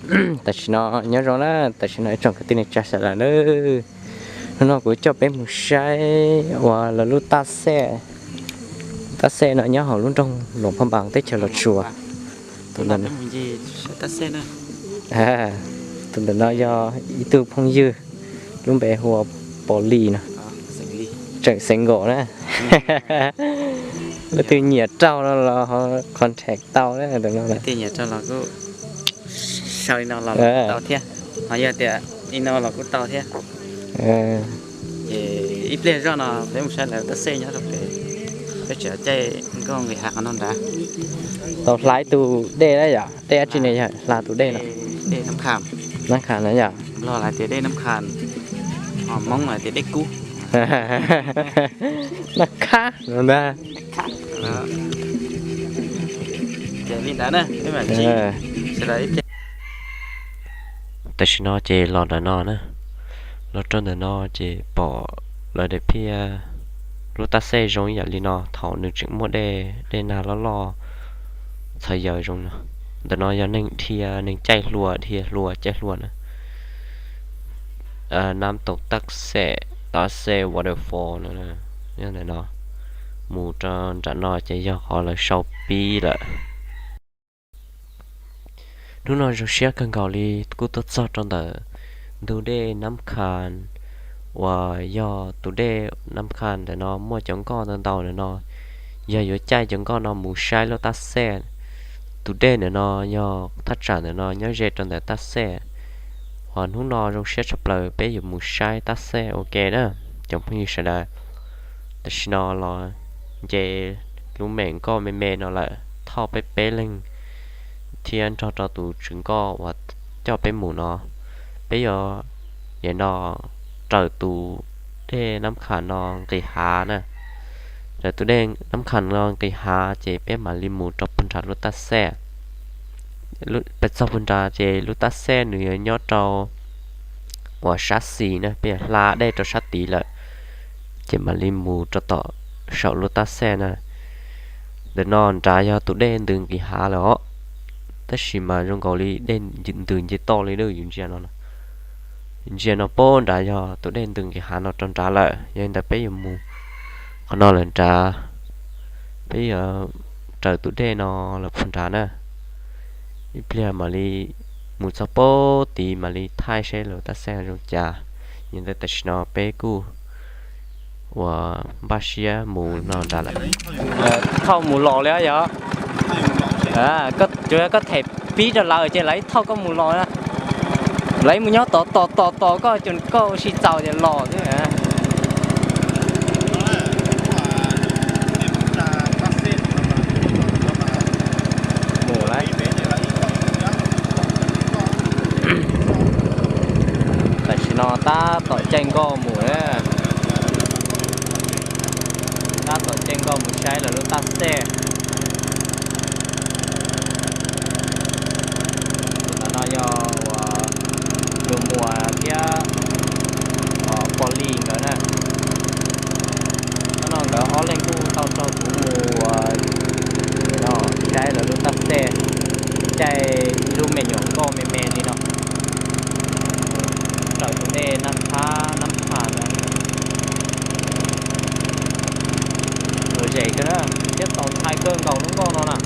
Tam sim no nyob zoo na, tam sim no ib tsoom kwv tij neej tsa sawv daws na, hnub no kuv coj peb mus saib uas lawv lub tab xej, tab xej no nyob hauv lub nroog Luam Phaj Npas teb chaws Los Tsuas. Tus ntawm no yog ib tug phooj ywg, lub npe hu ua Pov Lis no, tseem single na. Leej twg nyiam raug no los ho contact tau na, tus no na. Sau li no los tau thiab, ho yog tias li no los kuj tau thiab. Ces ib pliag zoj no peb mus saib lawv tab xej nyob rau pem, peb tseem caij nkoj nqis hav qhov no nrad. Tau hla ib tug dej na yom, dej dab tsi ne yog hla tus dej no? Dej Nab Khas. Nab Khas na yom. Nplog lawv tias dej Nab Khas, ho Hmoob lawv tias dej kub. Nab Khas no ntag. Ces li ntawd na, tam sim no ces los ntawm no na, los rau ntawm no ces pom lawv daim phiaj lub tab xej zoo ib yam li no thaum nws tseem muaj dej, dej nag loj loj txhawv yawg zoo no. Ntawm no yog neeg dhia, neeg caij hlua, dhia hlua caij hlua na. Nab Tau Tab Xej, Tab Xej Waterfall no, yog ntawm no. Mus rau nram no ces yog qhov lawv sau pib lawm. Hnub no zoo siab kawg nkaus li kuj tuaj txog rau ntawm ntug dej Nab Khas, uas yog tus dej Nab Khas ntawm no muaj cov nkoj ntau ntau ntawm no. Yog yuav caij cov nkoj no mus saib lub tab xej, tus dej ntawm no yog thaj tsam ntawm no nyob ze rau ntawm tab xej. Uas hnub no zoo siab tshaj plaws peb yuav mus saib tab xej ua ke na, cov phooj ywg sawv daws. Tam sim no los nce lub me nkoj me me no lawm, thauj peb peb leeg thiab nrog rau tus tswv nkoj uas coj peb mus no. Peb yuav, yam no, raws tus dej Nab Khas no nqis hav na. Raws tus dej Nab Khas no nqis hav ces peb mam li mus rau puag nrad lub tab xej. Peb txog puag nrad ces lub tab xej nws yuav nyob rau uas sab xis na, peb yuav hla dej rau sab tid lawm, ces mam li mus rau tom saum lub tab xej na. Ntawm no nrad yog tus dej ntws nqis hav lawm os, tab sis mas zoo nkaus li dej ntws nce toj li yus ntsia no. Ntsia no puag nrad yog tus dej ntws nqis hav no rau nrad lawm, yog li ntawd peb yuav mus qhov no lawm nrad, peb yuav raws tus dej no lawm puag nrad na. Ib pliag mam li mus txog puag tid mam li thaij seb lub tab xej zoo cas. Yog li ntawd tam sim no peb kuj uas npaj siab mus no nrad lawm. Thauj mus los li yog, tsuas yog koj them pib rau lawv ces lawv ib thauj koj mus los na. Lawv ib mus nyob tod tos tos tos koj, koj ua si txaus ces los xwb. Tam sim no tab tom caij nkoj mus, tab tom caij nkoj mus saib lawv lub tab xej. Tus ntawm no yog uas Lus Muas thiab Pov Lis nkawd na. Hnub no nkawd ob leeg kuj tau nrog kuv mus saib lawv lub tab xej, caij ib lub me nyuam nkoj me me li no raws tus dej Nab Khab, Nab Khas na. Lom zem kawg na, thiab txaus ntshai kawg nkaus lub nkoj no na.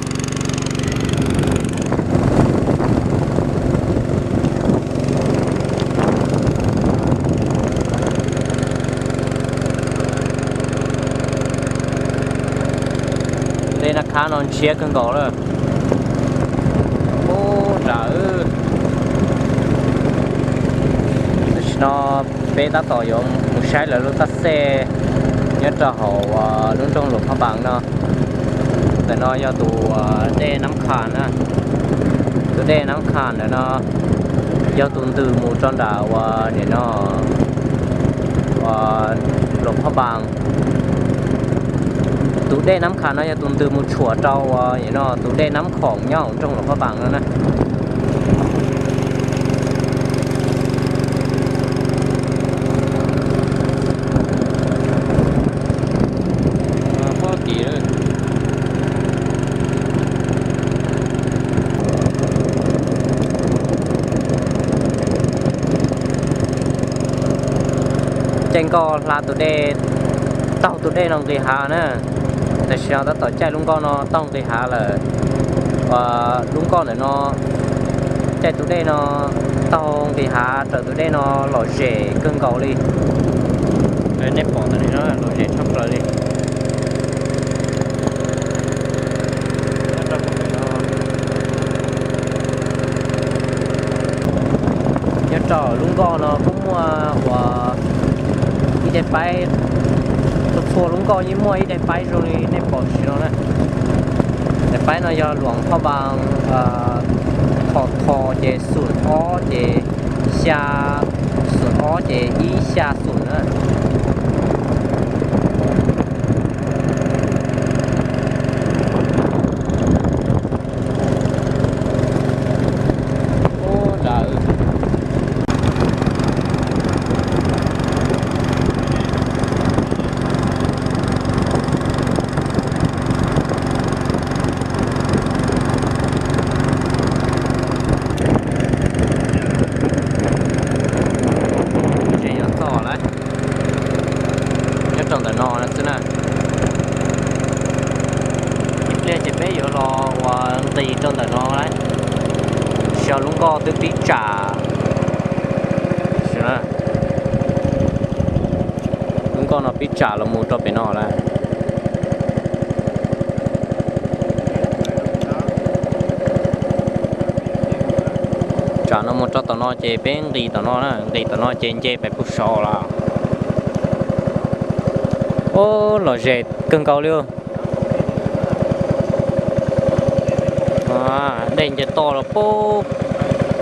Dej Nab Khab no ntshiab kawg nkaus lawm. Ub, nram, tam sim no peb tab tom yuav mus saib lawv lub tab xej nyob rau hauv lub nroog Luam Phaj Npas no. Ntawm no yog tus dej Nab Khas na. Tus dej Nab Khas ntawm no yog tus ntws mus rau nram uas nim no uas Luam Phaj Npas. Tus dej Nab Khas no yog tus ntws mus tshuam rau uas nim no tus dej Nab Khoom nyob hauv nroog Luam Phaj Npas no na. Pob tim. Nkoj hla tus dej, taug tus dej no nqis hav na. Tam sim no tab tom caij lub nkoj no taug nqis hav lawm. Lub nkoj ntawm no caij tus dej no taug nqis hav raws tus dej no lom zem kawg nkaus li. Nej pom ntawm no lom zem tshaj plaws li. Nyob rau lub nkoj no kuj muaj uas ib daim paib, txhua txhua lub nkoj yeej muaj ib daim paib zoo li nej pom tam sim no na. Daim paib no yog luam phoj npas, thom thom ces xum ob ces xya, xum ob ces ib xya xum na. Tseem yog txog lawm, nyob rau ntawm no xwb na. Ib pliag ces peb yuav los uas nqis rau ntawm no lawm, xyov lub nkoj twb pib tsam. Lub nkoj no pib tsam los mus rau pem no lawm. Tsam no mus rau tom no ces peb nqis tom no na, nqis tom no ces nce pem puag saud lawm. Ub, lom zem kawg nkaus li. Dej nce toj los puag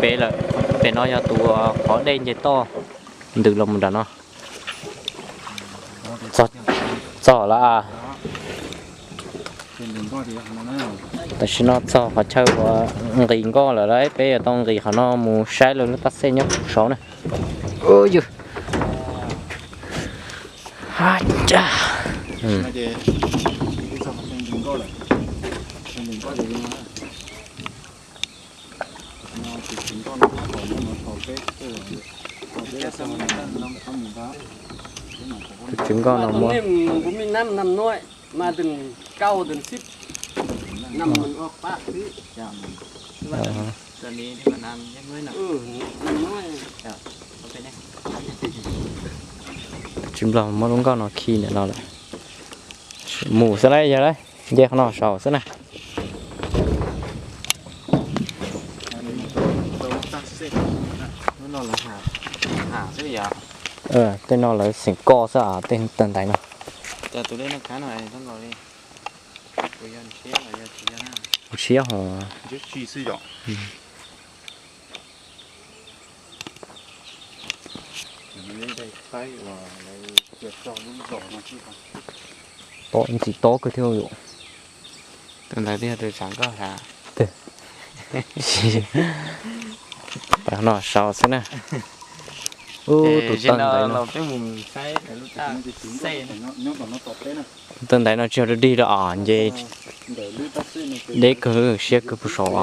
pem lawm. Pem no yog tus qhov dej nce toj ntws los mus nram no. Txog lawm. Tam sim no txog qhov chaw uas nqis nkoj lawm lauj, peb yuav tau nqis qhov no mus saib lawv lub tab xej nyob puag saud na. Ub, yus. Tus tswv nkoj no muab. Tus tswv nplog muab lub nkoj no khi ntawm no lawm. Mus xwb lauj, yog lauj, nce qhov no saud xwb na. Tej no lawv xeem koj xwb, tej tawg ntaiv no. Kuv siab hos. Tob ntxim tob kawg thiab yom. Tus ntawd twb yog tus tswv nkoj hos. Pab no saud xwb na. Ub, tus tawg ntaiv no, tawg ntaiv no tsis yog dig dig rau os, nce deb kawg, siab kawg puag saud os.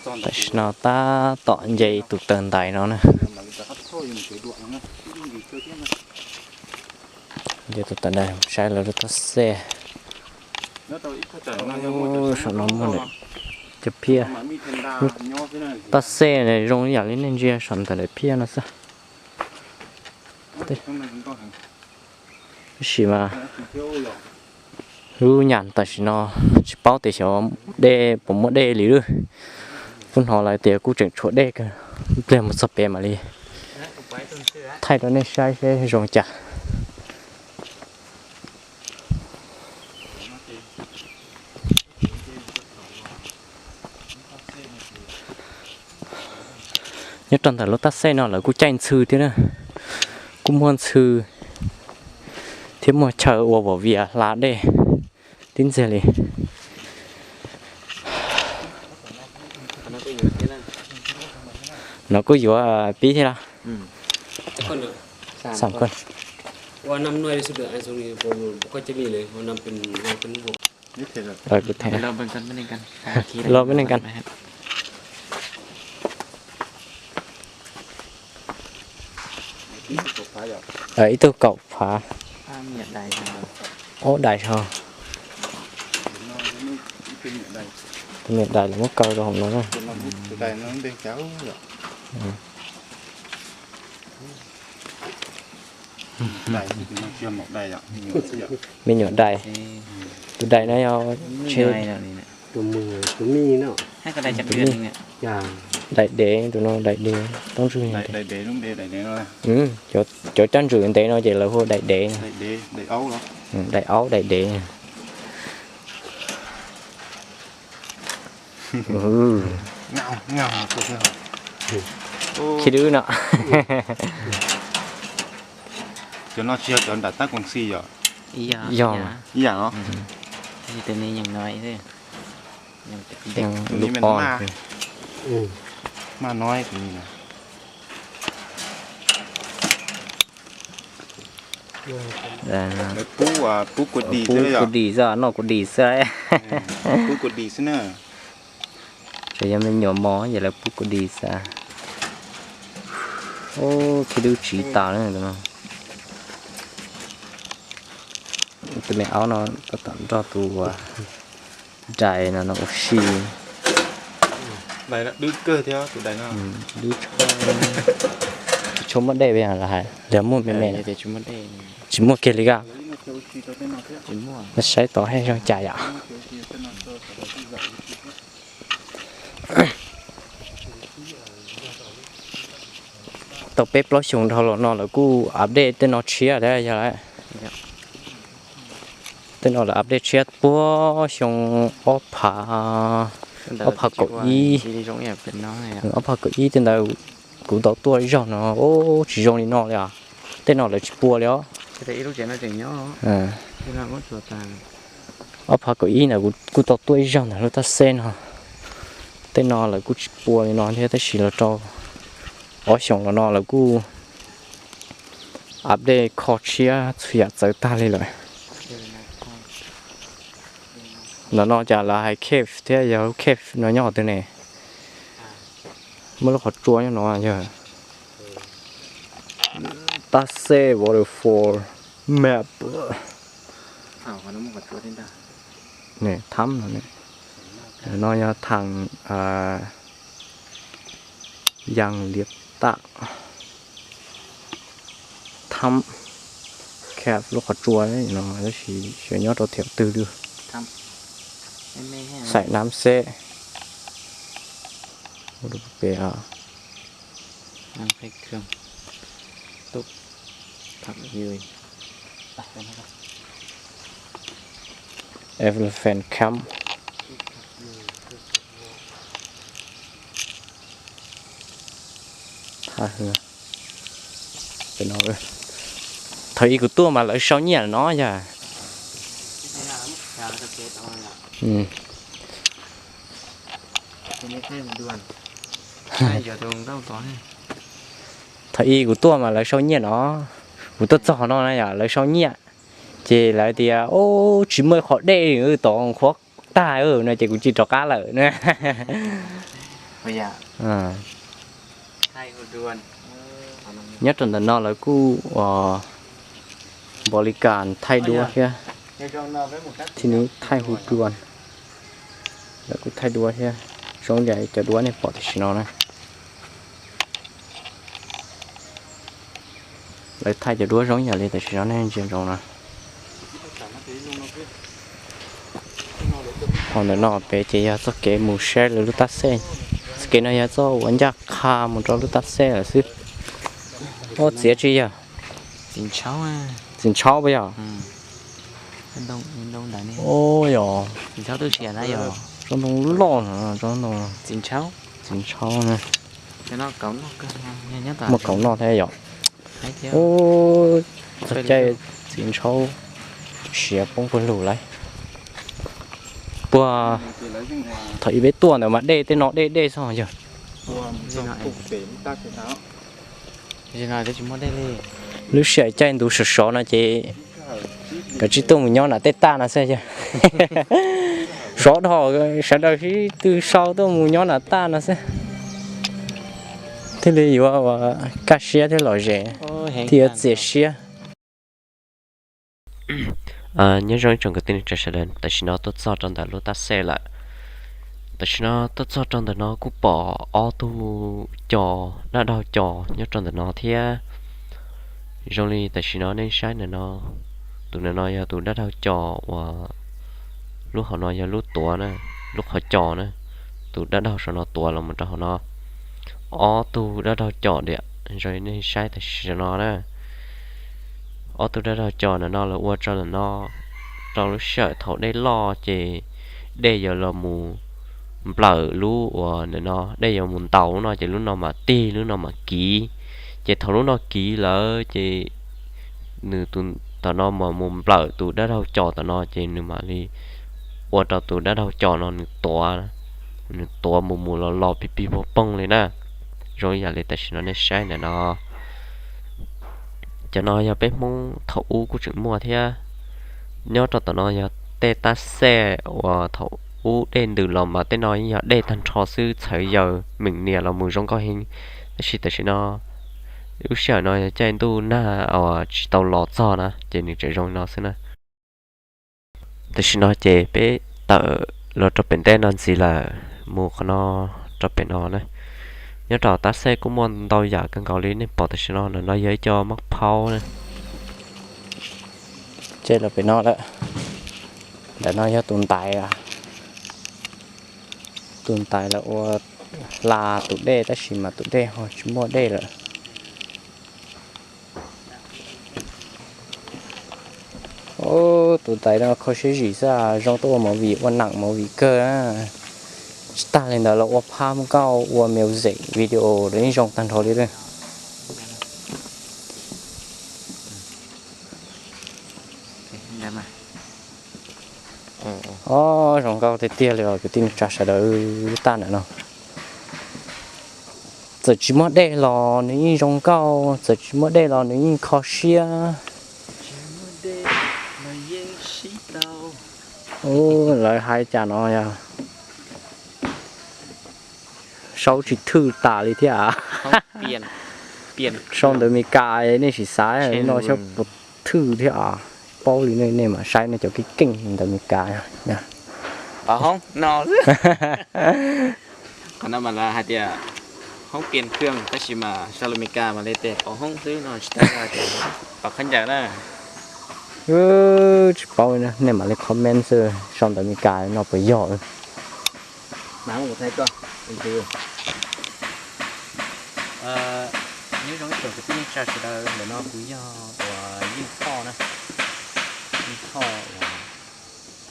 Tam sim no tab tom nce tus tawg ntaiv no na. Nce tus tawg ntaiv saib lawv lub tab xej. Saum no muaj cov phiaj. Tab xej zoo yam li nej ntsia saum ntawm daim phiaj no xwb. Tab sis mas lub nyam tam sim no tsis paub tias xyov dej puas muaj dej li lawm. Kuv hnov lawv tias kuj tseem tshuav dej kawg, pliag mus txog pem mam li thaij rau nej saib seb zoo cas. Nyob rau ntawm lub tab xej no lawv kuj caij ntxhw thiab na, kuj muaj ntxhw thiab muaj chaw ua vov vias hla dej tib ntxiag li. No kuj yuav pib thiab los? Los peb neej kan. Ib tug kaum phav. Ob daim ho. Tus niam daim lawv muab kaw rau hauv no na. Me nyuam daim. Tus daim no yog, tus, tus daim dev, tus no daim dev, toob ntswg. Cov caab ntswg ntev no ces lawv hu daim dev. Daim aub daim dev. Khib dwb no. Cov no tsis yog cov nram tab koom xi yom? Yog. Ib yam os. Lub os. Pub, pub kua dis xwb, noj kua dis xwb. Pub kua dis xwb na. Tseem yog me nyuam mos ces lawv pub kua dis xwb. Khib dwb tsiv tas na. Tus me aub no tab tom nrog tus dais no no ua si. Dwb kawg thiab tus dais no. Dwb tshaj, tsis tshua muaj dej, los hais li muaj me me. Tsis muaj kiag li koj. Saib tod haj zoo cas yom. Tau peb plaub xyoos dhau los no lawv kuj update tej no tshiab thiab yog lawm. Tej no lawv update tshiab puag xyoo ob phav, ob phav kaum ib, ob phav kaum ib tej ntawd kuv tau tuaj ib zaug no, tsis zoo li no li os. Tej no lawv tsis pua li os. Ob phav kaum ib ntawd kuv kuj tau tuaj ib zaug ntawm lub tab xeb no. Tej no lawv kuj tsis pua li no thiab tab sis los rau ob xyoos los no lawv kuj update kho tshiab txhua yam txawv tag li lawm. Ntawm no cas lawv hais cave thiab, yog lub cave no nyob qhov twg ne? Muaj lub qhov tsua nyob no yog tab xeb waterfall map. Thab no, no yog thaam Yas Lias Tam, thab cave lub qhov tsua no tab sis xyov nyob rau thiab twg li. Xaim Nam Xeb. Elephant Camp. Thaum ub kuv tuaj mas lawv sau nyiaj no yog. Thaum ub kuv tuaj mas lawv sau nyiaj no, kuv tuaj txog no na yom, lawv sau nyiaj, ces lawv tias, Ub, tsis muaj qhov dej, tom qhuav tag no ces kuv tsis rov qab lawm na. Nyob rau ntawm no lawv kuj ua npaum li cas thaij duab thiab, thiaj li thaij hu dua. Lawv kuj thaij duab thiab, zoo li cov duab nej pom tam sim no na. Lawv thaij cov duab zoo yam li tam sim no nej ntsia ntsoov no. Hauv ntawm no pem ces yog txoj kev mus saib lawv lub tab xeb. Txoj kev no yog txoj uas ncaj qha mus rau lub tab xeb lawm xwb. Ub, txiav tsi yog? Txiv ntshaub puas yog? Ub yog. Tsob ntoo loj no, tsob ntoo. Txiv ntshaub na. Muaj kauv noj thiab yom. Ub, txog caij txiv ntshaub siav poob puag lug lawm. Puag thaum ub peb tuaj ntawd mas dej tej no dej dej xwb yog. Lub sij hawm caij ntuj sov sov no ces kav tsij tuaj mus nyob nram tej taj no xwb yog. Sov dhau sawv daws sib tw sau tuaj mus nyob nram taj no xwb, thiaj li yuav ua kaj siab thiab lom zem, thiaj yuav txias siab. Nyob zoo ib tsoom kwv tij neej tsa sawv daws, tam sim no tuaj txog rau ntawm lub tab xej lawm. Tam sim no tuaj txog rau ntawm no kuj pom ob tug co, dab daug co nyob rau ntawm no thiab. Zoo li tam sim no nej saib ntawm no, tus ntawm no yog tus dab daug co uas lub hauv no yog lub tuav na, lub qhov co na, tus dab daug saum no tuav los mus rau hauv no. Ob tug dab daug co diam, zoo li nej saib tam sim no na. Ob tug dab daug co ntawm no lawv ua rau ntawm no, rau lub sij hawm thaum dej loj ces dej yuav los mus nplawm lub uas ntawm no, dej yuav mus ntaus lub no ces lub no mam tig lub no mam kiv. Ces thaum lub no kiv lawm ces nws tus tom no mas mus nplawm tus dab daug co tom no ces nws mam li ua rau tus dab daug co no nws tuav, nws tuav mus mus los los pig pig pog poog li na. Zoo ib yam li tam sim no nej saib ntawm no. Cov no yog peb Hmoob thaum ub kuj tseem muaj thiab. Nyob rau tom no yog tej tab xej uas thaum ub dej ntws los mas tej no yeej yog dej tag nrho xwb, txhawv yaws meem nias los mus zoo nkauj heev. Tab sis tam sim no lub sij hawm no yog caij ntuj nag uas tsis tau los txog na ces nws tseem zoo li no xwb na. Tam sim no ces peb tawm los rau pem ntej no ntxiv lawm, mus qhov no rau pem no na. Nyob rau tab xej kuj muaj ntau yam kawg nkaus li nej pom tam sim no, ntawm no yog ib co mab phaub na. Ces los pem no lawm, ntawm no yog tus ntaiv, tus ntaiv lawv ua hla tus dej tab sis mas tus dej ho tsis muaj dej lawm. Tus ntaiv no kho siab zim xwb, zoo tuaj ua movie, ua nam movie kawg na. Tsis tag li ntawd los ua phab nkauj, ua music video los yeej zoo tag nrho li lawm. Ob, zoo nkauj tiag tiag li os kwv tij neej tsa sawv daws, lub tab ntawm no. Txawm tsis muaj dej los nws yeej zoo nkauj, txawm tsis muaj dej los nws yeej kho siab. Lawv hais cas no yog sau tsis thwj tas li thiab. Sau ntawv Meskas nej sim xav no xyov puas thwj thiab os. Paub li nej mam saib nej cov keej keej ntawv Meskas. Qhov no mas lawv hais tias hoob pias khwj tab sis mas sau lus Meskas mas li tias pov hoob xwb no tsis tau hais tias pov khaub ncaws na. Tsis paub nej mam li comment xwb, sau ntawv Meskas no puas yog. Nyob zoo ib tsoom kwv tij neej tsa sawv daws, ntawm no kuv yog uas Yeej Thoj na, Yeej Thoj uas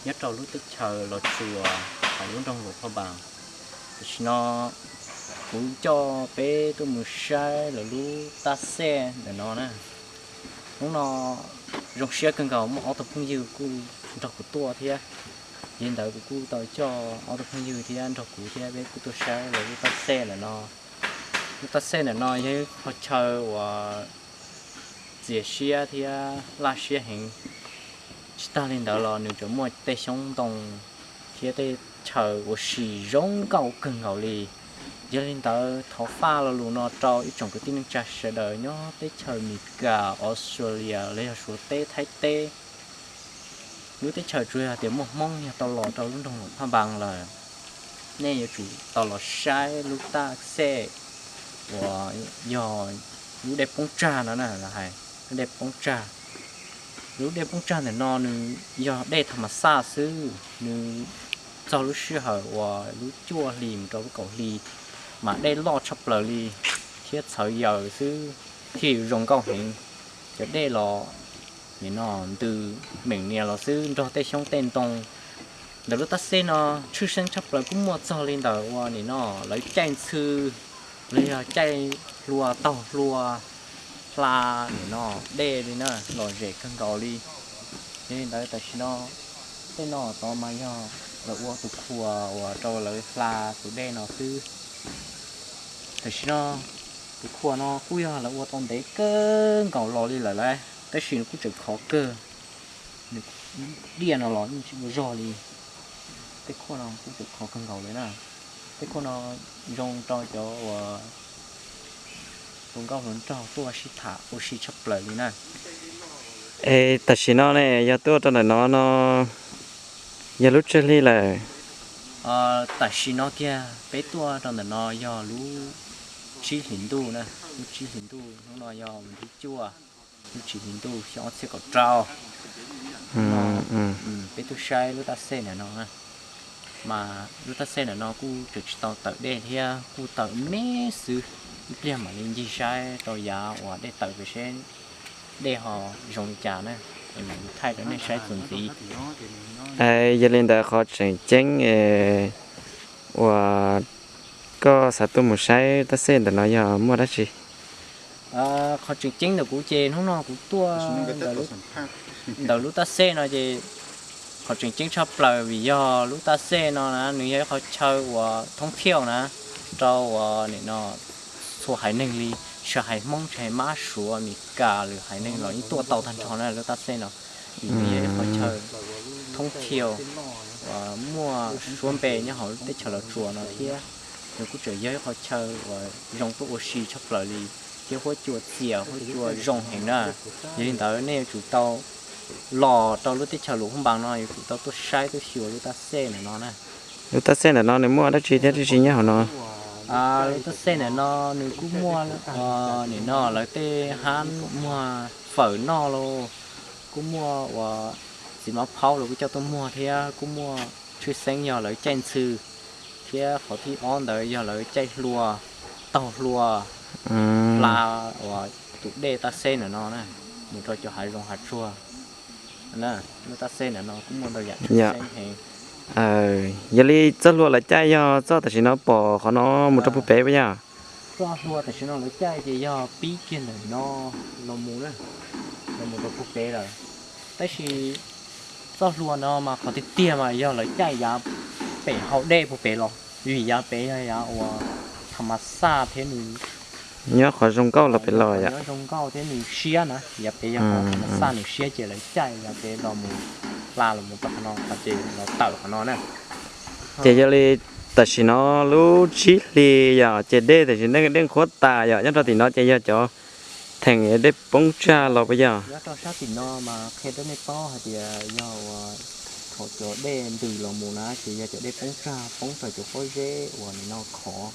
nyob rau lub teb chaws Los Tsuas, hauv lub nroog Luam Phaj Npas. Tam sim no kuv coj peb tuaj mus saib lawv lub tab xej ntawm no na. Hnub no zoo siab kawg nkaus muaj ob tug phooj ywg kuj nrog kuv tuaj thiab. Yog li ntawd kuv kuj tau coj ob tug phooj ywg thiab nrog kuv thiab peb kuj tuaj saib lawv lub tab xej ntawm no. Lub tab xej ntawm no yog ib qho chaw uas txias siab thiab laj siab heev. Tsis tag li ntawd los nws tseem muaj tej xyoob ntoo thiab tej chaw ua si zoo nkauj kawg nkaus li. Yog li ntawd thov faj lo lus no rau ib tsoom kwv tij neej tsa sawv daws nyob teb chaws Amelikas, Australia los yog Suav teb, Thaib teb. Lub teb chaws tsuas yog tias muaj Hmoob yog tau los rau lub nroog Luam Phaj Npas lawm, nej yuav tsum tau los saib lub tab xej uas yog lub dej poob tsag no na, lawv hais lub dej poob tsag. Lub dej poob tsag ntawm no nws yog dej tham mas xaj xwb, nws txog lub sij hawm uas lub cuaj hli mus rau lub kaum hli mas dej loj tshaj plaws li thiab txhawv yaws xwb thiaj yuav zoo nkauj heev. Cov dej los nim no ntws meem nias los xwb nrog tej xyoob tej ntoo. Ntawm lub tab xej no tshwj xeeb tshaj plaws kuj muaj txog li ntawm uas nim no lawv caij ntxhw los yog caij hlua taug hlua hla nim no dej li na, lom zem kawg nkaus li. Yog li ntawd tam sim no tej no tod mas yog lawv ua tus khua uas rau lawv hla tus dej no xwb. Tam sim no tus khua no kuj yog lawv ua tau ntev kawg nkaus los li lawm lauj, tab sis nws kuj tseem khov kawg. Nws diaj no los yeej tsis ua zog li. Tej khua no kuj tseem khov kawg nkaus li na. Tej khua no zoo rau cov uas hluas nkauj hluas nraug tuaj sib tham ua si tshaj plaws li na. Es tam sim no ne yog tuaj rau ntawm no no yog lub tsawg hli lawm? Tam sim no kiag peb tuaj rau ntawm no yog lub tsib hlis ntuj na, lub tsib hlis ntuj, hnub no yog vas thib cuaj, lub tsib hlis ntuj xyoo ob txhiab kaum rau. Peb tuaj saib lub tab xej ntawm no na, mas lub tab xej ntawm no kuj tseem tsis tau tawm dej thiab, kuj tawm me xwb, ib pliag mam li ncig saib rau yav uas dej tawm pem seb dej ho zoo li cas na, es mam li thaij rau nej saib txuas ntxiv. Yog li ntawd qhov tseem ceeb uas koj xav tuaj mus saib tab xej ntawm no yog muaj dab tsi? Qhov tseem ceeb ntawm kuv ces hnub no kuv tuaj ntawm lub tab xej no ces qhov tseem ceeb tshaj plaws vim yog lub tab xej no na nws yog ib qhov chaw uas thoob thiauj na, rau uas nim no txhua haiv neeg li, tsis hais Hmoob tsis hais Mab Suav Mes Kas lwm haiv neeg los yeej tuaj tau tag nrho na lub tab xej no. Vim nws yog ib qhov chaw thoob thiauj uas muaj suab npe nyob hauv lub teb chaws Los Tsuas no thiab nws kuj tseem yog ib qhov chaw uas zoo tuaj ua si tshaj plaws li, thiab huab cua txias huab cua zoo heev na. Yog li ntawd nej yuav tsum tau los rau lub teb chaws Luam Phab Npas no yuav tsum tau tuaj saib tuaj xyuas lub tab xej ntawm no na. Lub tab xej ntawm no nws muaj dab tsi thiab dab tsi nyob hauv no? Lub tab xej ntawm no nws kuj muaj nim no lawv tej hab muag fawm noj los, kuj muaj uas txiv mab phaub los kuj coj tuaj muag thiab kuj muaj tshwj xeeb yog lawv caij ntxhw, thiab qhov thib ob ntawd yog lawv caij hlua, taug hlua hla uas tus dej tab xej ntawm no na, mus rau cov hav zoov hav tsuag. Lub tab xej ntawm no kuj muaj ntau yam tshwj xeeb heev. Yog li txoj hlua lawv caij yog txoj tam sim no pom qhov no mus rau puag pem puas yog? Txoj hlua tam sim no lawv caij ces yog pib kiag ntawm no los mus na, los mus rau puag pem lawm. Tab sis txoj hlua no mas qhov tiag tiag mas yog lawv caij yav pem hau dej puag pem los, vim yav pem yog yav uas tham mas xaj thiab nws nyob qhov zoo nkauj los pem los yom, nyob zoo nkauj thiab nws siab na, yav pem yog qhov tham mas xaj nws siab ces lawv caij yav pem los mus hla los mus rau qhov no ces los tawm qhov no na. Ces yog li tam sim no lub tsib hlis yom ces dej tam sim neej dej qhuav tas yom, nyob rau tim no ces yog cov theem dej poob tsag los puas yog? Nyob rau sab tim no mas qhia rau nej paub hais tias yog uas thaum cov dej ntws los mus na ces yog cov dej poob tsag poob rau cov pob zeb uas nim no khov.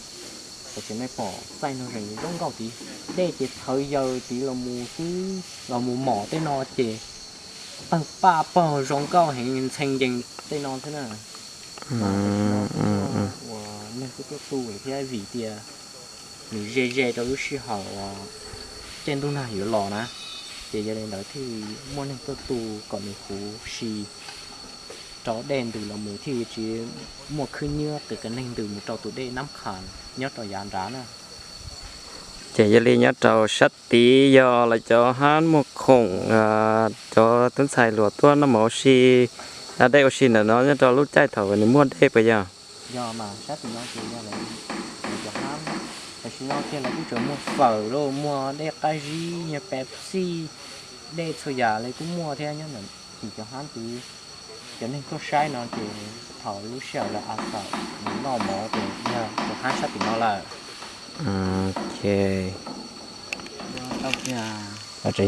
Tam sim nej pom txaij no zeeg zoo nkauj tid, dej ces thawv yaws tid los mus xwb, los mus mom tej no ces tawg paj paug zoo nkauj heev ntxhee ncees tej no xwb na. Mas tam sim no kuj muaj uas neeg tuaj tuaj tu lawm thiab vim tias nws ze ze rau lub sij hawm uas caij ntuj nag yuav los na, ces yog li ntawd thiaj li muaj neeg tuaj tu kom nws huv si rau dej ntws los mus thiaj li tsis muaj khwb nyiab qias qias neeg ntws mus rau tus dej Nab Qhas nyob rau yav nrad na. Ces yog li nyob rau sab tid yog lawv cov hab muag khoom, cov tub ntxhais hluas tuaj noj mov ua si, da dej ua si ntawm no nyob rau lub caij thaum nws muaj dej puas yog? Yog mas sab tim no ces yog lawv cov hab, tam sim no kiag lawv kuj tseem muag fawm lauj, muag dej qab zib, nyuag Pepsi, dej txhua yam li kuj muaj thiab nyob ntawm tim cov hab tid. Cov neeg tuaj saib no ces thaum lub sij hawm lawv a xaum mus noj mov ces yog cov hab sab tim no lawm. Tseem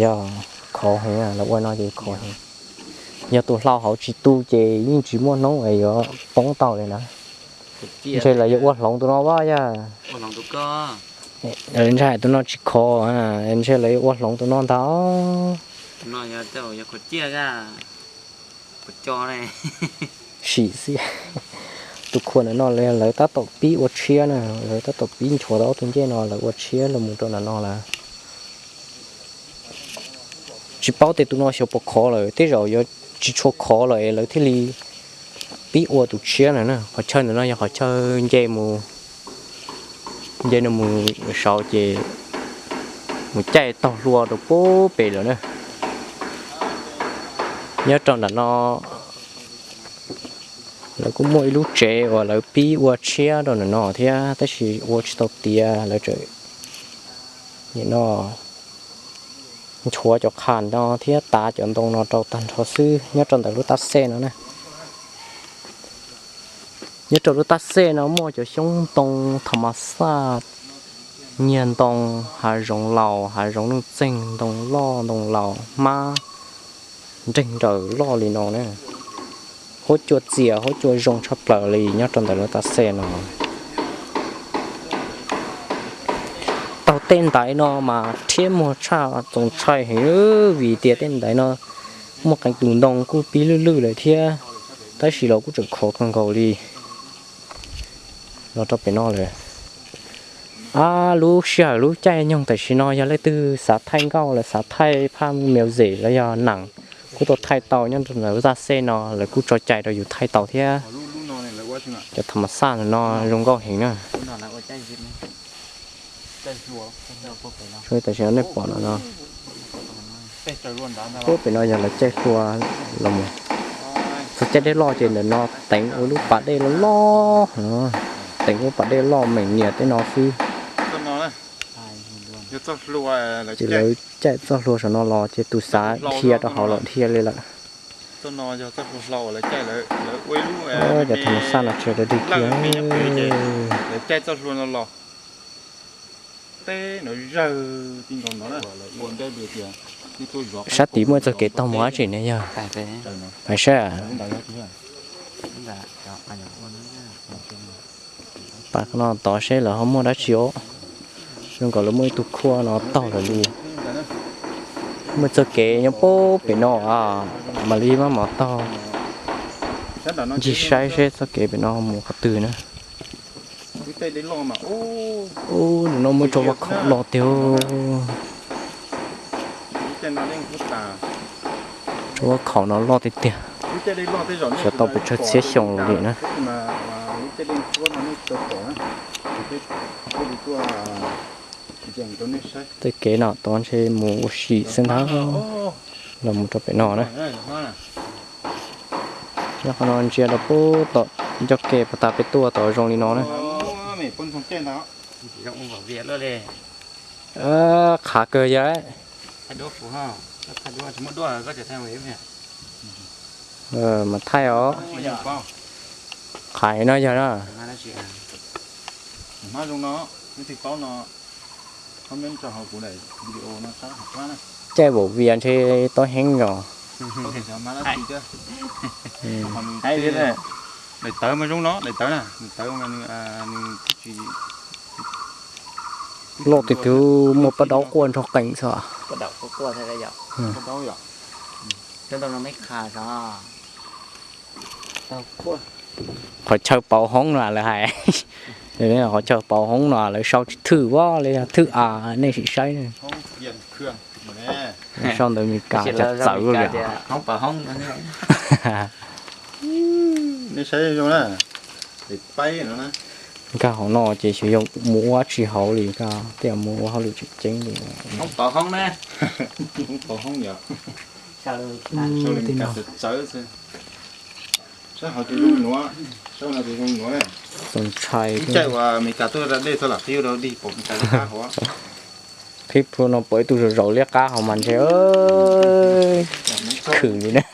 yog khov heev, lawv ua no ces khov heev. Yog tus hlau hauv tsis tu ces yeej tsis muaj hnub es yuav poob tau li na. Ntshe lawv yuav ua hloov tus no vaj yaj. Ntshai tus no tsis khov, ntshe lawv yuav ua hloov tus no ntag. Sim xwb. Tus khua ntawm no lawv tab tom pib ua tshiab na, lawv tab tom pib nchuav tau ob tug ncej no lawv ua tshiab los mus rau ntawm no lawm. Tsis paub tias tus no xyov puas khov lawm, tej zaum yuav tsis tshua khov lawm es lawv thiaj li pib ua tus tshiab na na. Qhov chaw ntawm no yog qhov chaw nce mus, nce no mus saud ces mus caij taug hlua rau puag pem lawm na. Nyob rau ntawm no lawv kuj muaj ib lub tsev uas lawv pib ua tshiab rau ntawm no thiab tab sis ua tsis tau tiav, lawv tseem nim no nchuav cov qhas no thiab tav cov ntoo no rau tag nrho xwb nyob rau ntawm lub tab xej no na. Nyob rau lub tab xej no muaj cov xyoob ntoo tham mas xaj, nyiag ntoo, hav zoov laus, hav zoov nuj txeeg, ntoo loj ntoo laus, hmab, nreeg nraws loj li no na. Huab cua txias huab cua zoo tshaj plaws li nyob rau ntawm lub txaj xej no. Taug tej ntaiv no mas rhiab muag tshaj, txaus ntshai heev vim tias tej ntaiv no muaj qee tus ntoo kuj pib lwj lwj lawm thiab, tab sis los kuj tseem khov kawg nkaus li. Los rau pem no lawm. Ab, lub sij hawm lub caij nyoog tam sim no yog leej twg xav thaij nkauj los xav thaij phaj music los yog nees kuj tau thaij tau nyob rau ntawm lub txaj xej no, lawv kuj tso cai rau yus thaij tau thiab. Cov tham ma xaj ntawm no zoo nkauj heev na. Tam sim no nej pom no, pem no yog lawv caij hlua los mus. Txog caij dej loj ces ntawm no teev ua lub pas dej loj loj, teev ua pas dej loj meem nias tej no xwb. Ces lawv caij txoj hlua saum no los ces tus xav dhia rau hauv los dhia li lawm. Cov tham ma xaj no tsis dog dig kiag. Sab tid muaj txoj kev taug mus dab tsi ne yog? Pais saib. Pas no tod seb lawv ho muaj dab tsi os. Zoo nkaus lawv muaj ib tug khuab no taug lawm li. Muaj txoj kev nyob pem no, mam li maj mam taug ncig saib seb txoj kev pem no mus qhov twg na. Ub, no muaj tsob vaj khaum loj tiag. Tsob vaj khaum no loj tiag tiag, xyov tau pes tsawg txhiab xyoo li na. Tej kev no tod ntshe mus ua si xwb ntag. Los mus rau pem no na. Nyob qhov no ntsia rau pem tom ncauj ke puag ta peb tuaj tod zoo li no na. Qhav kawg yog. Mas thaij os. Qhav no yog na. Caij vauv vias ntshe tob heev os. Daim tawv mas zoo no, daim tawv na, daim tawv mas nws loj tiag tiag, muaj paj daub quaj nrog qees xwb. Qhov chaw pauv hoob no lawv hais, qhov chaw pauv hoob no lawv sau tsis thwj vaj li, thwj av nej sim saib. Sau ntawv Meskas cas txawv li. Nkag hauv no ces xyov yog mus ua dab tsi hauv li, nkag tej mus ua hauj lwm tseem ceeb li. Txaus ntshai. Qhib plhu no pom ib tug zaum zaum liab qab hauv mas ntshe khwm li na.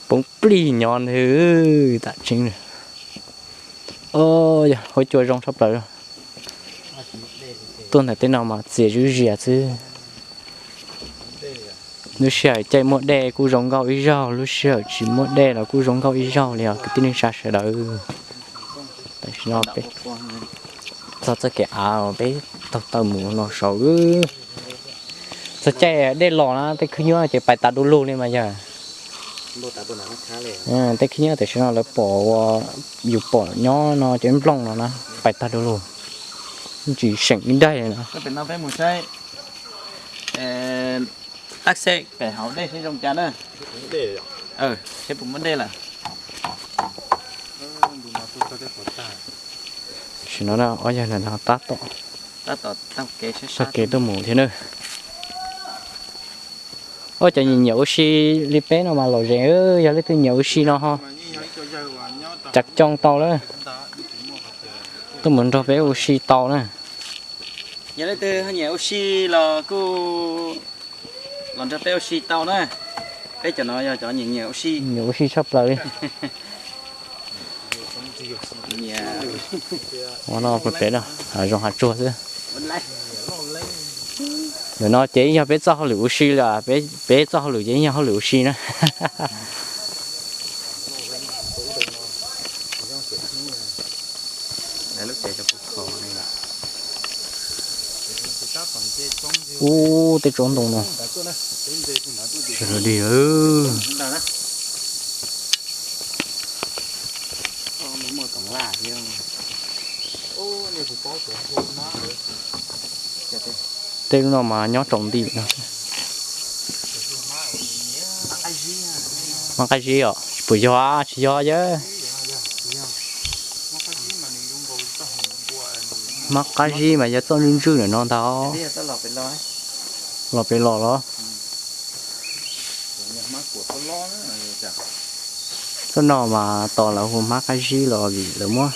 Poob plig nyob ntag tam tseeb. Yog huab cua zoo tshaj plaws. Tuaj ntawm tej no mas txias zuj zias xwb. Lub sij hawm caij muaj dej kuj zoo nkauj ib zaug, lub sij hawm tsis muaj dej los kuj zoo nkauj ib zaug li os kwv tij neej tsa sawv daws. Tam sim no peb txog txoj kev av peb taug taw mus no saud. Txog caij dej los na tej khwb nyuab ces pais tas du lug li mas yog. Tej khwb nyuab tam sim no lawv pom ua, yus pom nyob no cov nplooj no na, pais tag du lug, tsis seem ib daig li no. Tab sis no peb mus saib tab xej pem hauv dej seb zoo cas na. Seb puas muaj dej lawm. Tam sim no ob yawg ntawm no tab tom taug kev tuaj mus thiab na. Ua cov nyiam nyiam ua si li peb no mas lom zem, yog leej twg nyiam ua si no ho cav coo tau lawm, tuaj mus nrog peb ua si tau na. Yog leej twg nyiam ua si los kuj los nrog peb ua si tau na. Peb cov no yog cov nyiam nyiam ua si, nyiam ua si tshaj plaws li. Ua no pem no hav zoov hav tsuag xwb. Ntawm no ces yog peb txoj hauj lwm ua si lawm, peb txoj hauj lwm ces yog hauj lwm ua si na. Ub, tej tsob ntoo no. Sawv daws dig. Tej lub no mas nyob tsaus nti no. Hmab qab zib os, tsis puas yog, tsis yog yawg. Hmab qab zib mas yog txoj ntswj ntswj ntawm no ntag. Los pem los los. Txoj no mas tos lawv hu hmab qab zib los vim lawv muab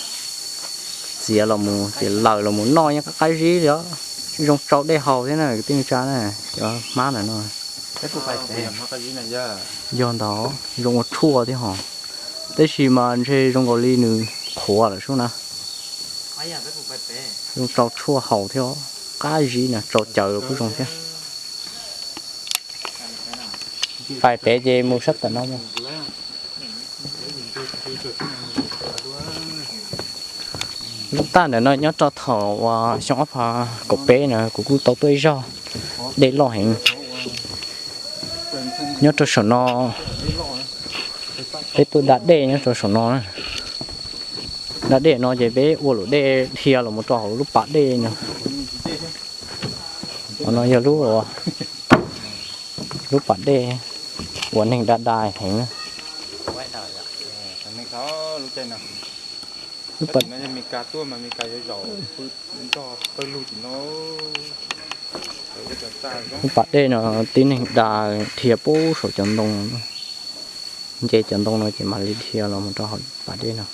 txiav los mus ces lawv los mus noj nyob qab qab zib li os. Zoo tsau dej haus thiab na kwv tij neej tsa na, cov hmab ntawm no. Yog ntag, zoo ua tshuaj thiab hos. Tab sis mas ntshe zoo nkaus li nws qhuav lawm sub na. Zoo tsau tshuaj haus thiab, qab zib na, tsau cawv los kuj zoo thiab. Pais pem ces mus sab tom no mus. Lub taj ntawm no nyob rau thaum uas xyoo ob phav kaum peb na kuv kuj tau tuaj ib zaug dej loj heev. Nyob rau saum no, peb tuaj da dej nyob rau saum no na. Da dej no ces peb ua luam dej dhia los mus rau hauv lub pas dej no. Qhov no yog lub, lub pas dej uas neeg da da heev na. Lub pas Lub pas dej no tib neeg da dhia puag saum cov ntoo, nce cov ntoo no ces mam li dhia los mus rau hauv pas dej no.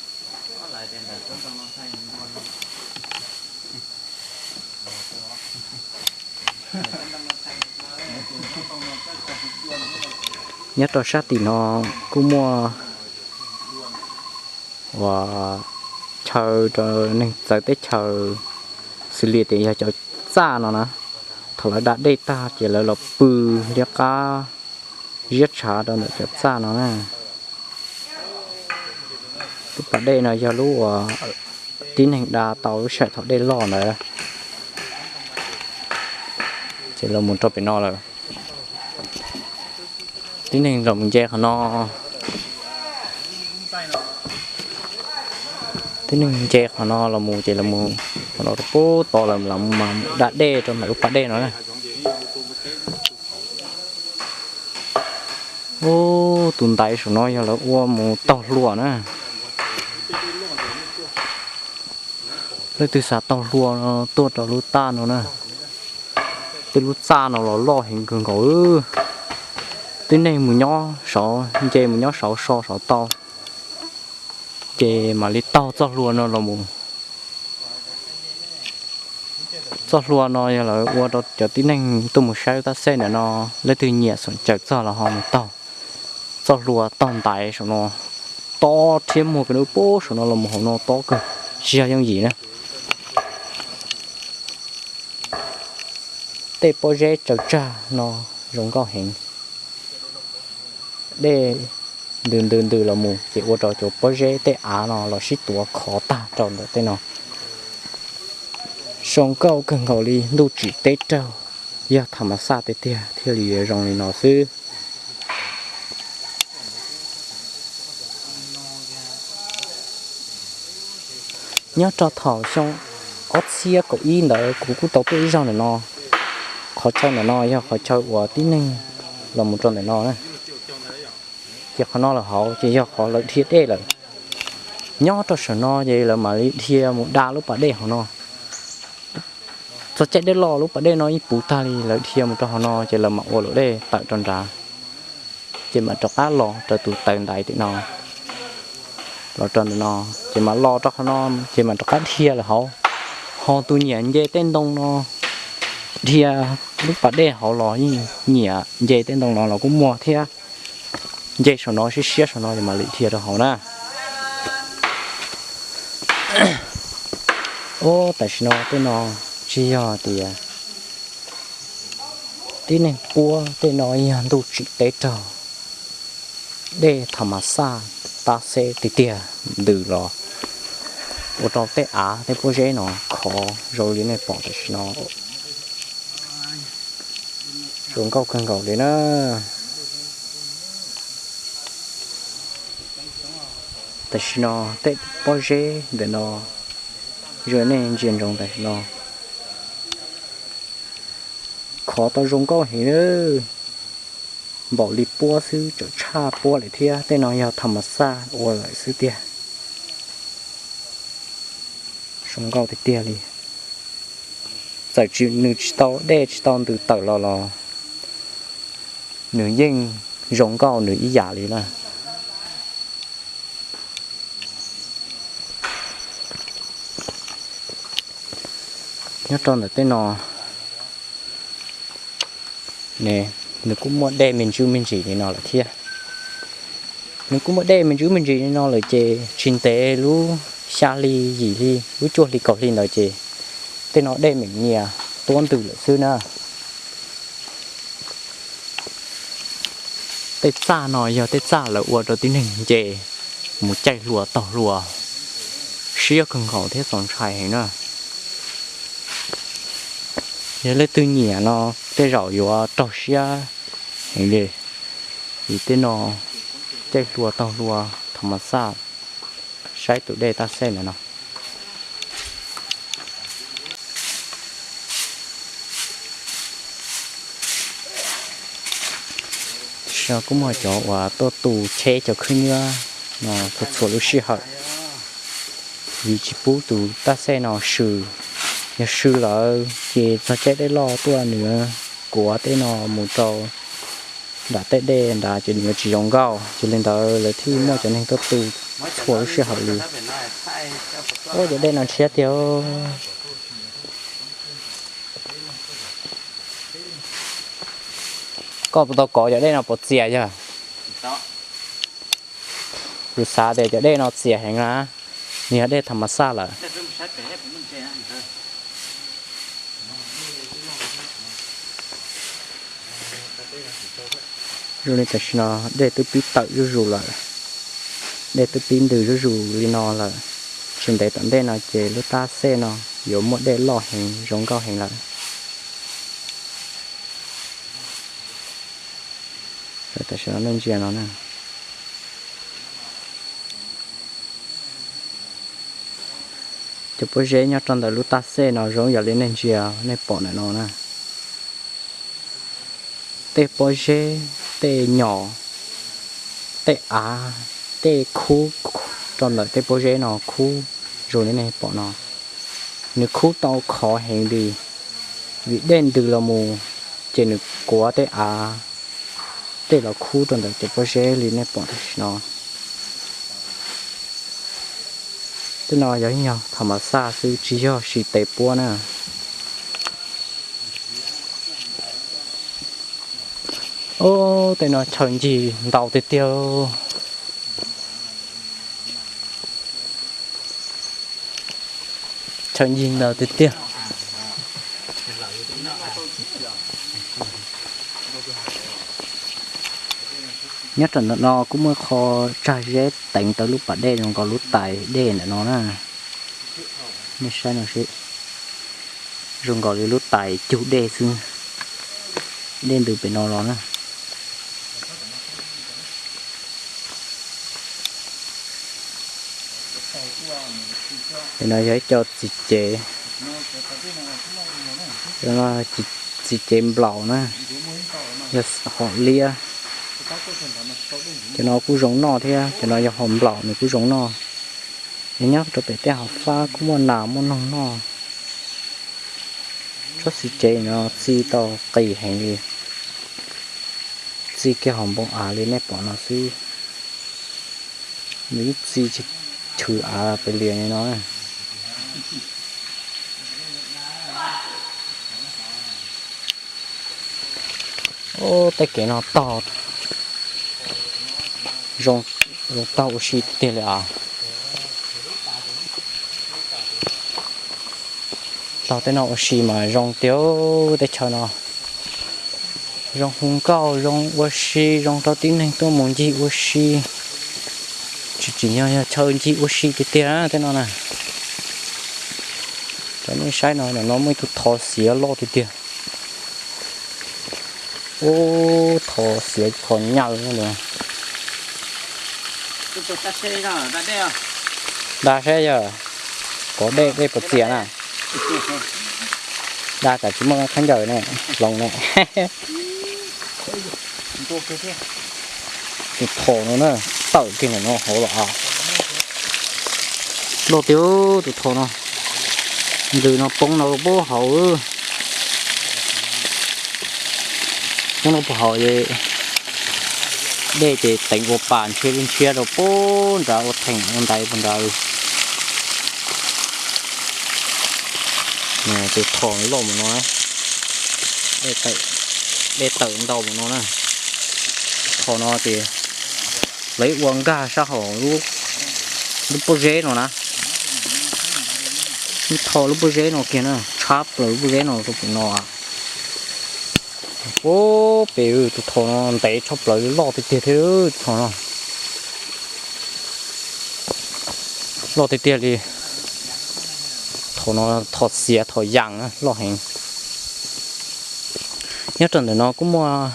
Nyob rau sab tim no kuj muaj uas chaw rau neeg txawv teb chaws xws li tias yog cov txaj no na, thaum lawv da dej tag ces lawv los pw liab qab ziab tshav rau ntawm cov txaj no na. Lub pas dej no yog lub uas tib neeg da tau lub sij hawm thaum dej loj ntawd. Ces los mus rau pem no lawm. Tib neeg los mus nce qhov no, tib neeg nce qhov no los mus ces los mus qhov no rau puag tod lawm, los mus mas da dej rau ntawm lub pas dej no na. Ub, tus ntaiv saum no yog lawv ua mus taug hlua na. Leej twg xav taug hlua no tuaj rau lub txaj no na. Tej lub txaj no los loj heev kawg nkaus. Tib neeg mus nyob saud, nce mus nyob saud so saud tau, ces mam li taug txoj hlua no los mus. Txoj hlua no yog lawv ua rau cov tib neeg tuaj mus saib tab xej ntawm no, leej twg nyiam xom caws txog los ho mus taug. Txoj hlua taug ntaiv saum no tob thiab muag kiag lub puag saum no los mus hauv no tob kawg, tsis yog yooj yim na. Tej pob zeb tsaws tsag no zoo nkauj heev. Dej ntws ntws ntws los mus ces ua rau cov pob zeb tej av no los sib tuav khov tag rau ntawm tej no. Zoo nkauj kawg nkaus li, ntuj tsim teb raug, yog tham mas xaj tiag tiag thiaj li yuav zoo li no xwb. Nyob rau thaum xyoo ob txhiab kaum ib ntawd kuv kuj tau tuaj ib zaug ntawm no. Qhov chaw ntawm no yog qhov chaw uas tib neeg los mus rau ntawm no na. Ces qhov no lawm hauv ces yog qhov lawv dhia dej lawm. Nyob rau saum no ces lawv mam li dhia mus da lub pas dej hauv no. Txog caij dej loj lub pas dej no ib puv tag li lawv dhia mus rau hauv no ces lawv mam ua luam dej tawm rau nrad. Ces mam rov qab los rau tus taw ntaiv tim no, los rau ntawm no, ces mam los rau qhov no, ces mam rov qab dhia lawm hauv. Ho tus nyiam nce tej ntoo no, dhia lub pas dej hauv los yeej nyiam nce tej ntoo no los kuj muaj thiab. Nce saum no siab siab saum no ces mam li dhia rau hauv na. Ub, tam sim no tej no tsis yog tias Tib neeg puab, tej no yog ntuj tsim teb raug, dej tham mas xaj tab xeb tiag tiag, ntws los ua rau tej av tej pob zeb no khov zoo li nej pom tam sim no. Zoo nkauj kawg nkaus li na. Tam sim no tej pob zeb ntawm no, zoo nej ntsia ntsoov tam sim no, khov tau zoo nkauj heev, npaum li puab xwb tseem tshaj puab lawm thiab. Tej no yog tham mas xaj ua lawm xwb tiag. Zoo nkauj tiag tiag li. Txawm nws tsis tau, dej tsis tau ntws tawm los los nws yeej zoo nkauj nws ib yam li na. Nyob rau ntawm tej no ne, nws kuj muaj dej me ntsis me ntsis li no lawm thiab. Nws kuj muaj dej me ntsis me ntsis li no lawm ces tsis ntev lub xya hli, yim hli, lub cuaj hli kaum hli ntawd ces tej no dej meem nyias tuab ntws lawm xwb na. Tej txaj no yog tej txaj lawv ua rau tib neeg nce mus caij hlua taug hlua, siab kawg nkaus thiab txaus ntshai heev na. Yog leej twg nyiam no tej zaum yuav raug siab heev li, vim tej no caij hlua taug hlua tham mas xaj, saib tus dej tab xeb ntawm no. Tam sim no kuj muaj cov uas tuaj tu cheb cov khwb nyiab no txhua txhua lub sij hawm, vim tsis pub tus tab xeb no swm. Yog swm lawm ces txog caij dej loj tuaj nws kuav tej no mus rau nram tej dej nrad ces nws yuav tsis zoo nkauj. Ces li ntawd lawv thiaj muaj cov neeg tuaj tu txhua lub sij hawm li. Ua cov dej no ntshiab tiag. Koj puas tau kov cov dej no puas txias yog? Kuv xav tias cov dej no txias heev na, nws yog dej tham mas xaj lawm. Zoo li tam sim no dej twb pib tawm zuj zus lawm, dej twb pib ntws zuj zus li no lawm. Tsis ntev tom ntej no ces lub tab xeb no yuav muaj dej loj heev zoo nkauj heev lawm. Tam sim no nej ntsia no na, cov pob zeb nyob rau ntawm lub tab xeb no zoo yam li nej ntsia nej pom ntawm no na. Tej pob zeb, tej nyom, tej av, tej khub rau ntawm tej pob zeb no khub zoo li nej pom no. Nws khub tau khov heev li, vim dej ntws los mus ces nws kuav tej av, tej los khub rau ntawm tej pob zeb li nej pom tam sim no. Tej no yog ib nyuag tham mas xaj xwb tsis yog siv tes puab na. Ub, tej no chaw ncig ntau tiag tiag. Chaw ncig ntau tiag tiag. Nyob rau ntawm no kuj muaj qho tsag zeb teev tau lub pas dej zoo nkaus lub tais dej ntawm no na. Nej saib no seb, zoo nkaus li lub tais cug dej xwb, dej ntws pem no los na. Ntawm no yog ib co txiv cev, txiv cev nplaum na, yog hom liab. Cov no kuj zoo noj thiab, cov no yog hom nplaum nws kuj zoo noj. Nyob rau pem tej hav fab kuj muaj nas muaj noog noj. Tsob txiv cev no txi tau qis heev li, txi kiag hauv npoo av li nej pom no xwb. Nws ib txi tshwm av pem lias li no. Ub, tej kev no taug, zoo taug ua si tiag li os. Taug tej no ua si mas zoo tiag teb chaws no. Zoo hu nkauj, zoo ua si, zoo rau tib neeg tuaj mus ncig ua si. Tsis tsim nyog yog chaw ncig ua si tiag tiag tej no na. Cov nej saib no, ntawm no muaj ib tug thov xiav loj tiag tiag. Ub, thov xiav thov nyaw no. Da saib yog kov dej, dej puas txias na. Da tsam tsis muaj khaub ncaws ne, hloov ne. Tus thov no na, tawm kiag ntawm no hauv los as. Loj tiag tus thov no. Ntws no poob no puag hauv. Poob no puag hauv es dej ces teev ua pas ntshiab li ntshiab rau puag nrad ua theem ua ntaiv puag nrad. Tus thov loj mus no, dej tawm ntau mus no na. Thov no ces lawv ua nkag sab hauv lub pob zeb no na. Lub thov lub pob zeb no kiag na, tshab plaws lub pob zeb no rau pem no. Ub, pem tus thov no ntev tshaj plaws li, loj tiag tiag thiab tus thov no. Loj tiag tiag li. Thov no thov xiav thov yas loj heev. Nyob rau ntawm no kuj muaj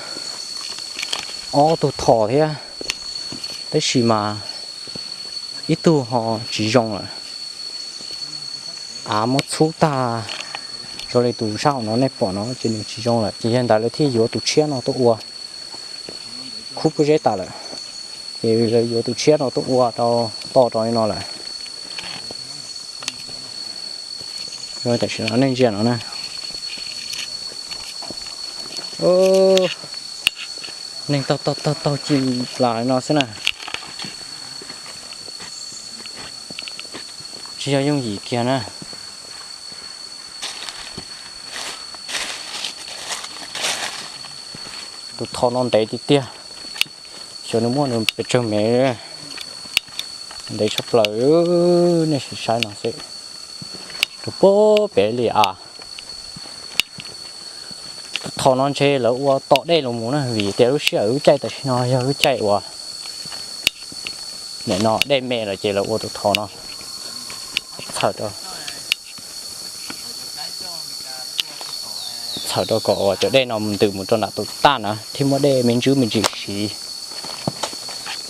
ob tug thov thiab, tab sis mas ib tug ho tsis zoo lawm. Av muab txhub tag, zoo li tus sab hauv no nej pom no ces nws tsis zoo lawm, ces yog ntawd lawv thiaj yuav tus tshiab no tuaj ua. Khub pob zeb tas lawm, ces lawv yuav tus tshiab no tuaj ua rau, toj rau li no lawm. Tam sim no nej ntsia no na, neeg taug taug taug taug ci plas li no xwb na. Tsis yog yooj yim kiag na. Tus thov no ntev tiag tiag, xyov nws muaj nws pes tsawg mev, ntev tshaj plaws. Nej sim saib no xwb, rau puag pem li as. Tus thov no ntshe lawv ua tom dej los mus na, vim tias lub sij hawm lub caij tam sim no yog lub caij uas nim no dej me lawm ces lawv ua tus thov no txhawm rau, txhawm rau kom uas cov dej no mus ntws mus rau nram tus taj na thiaj muaj dej me ntsis me ntsis siv.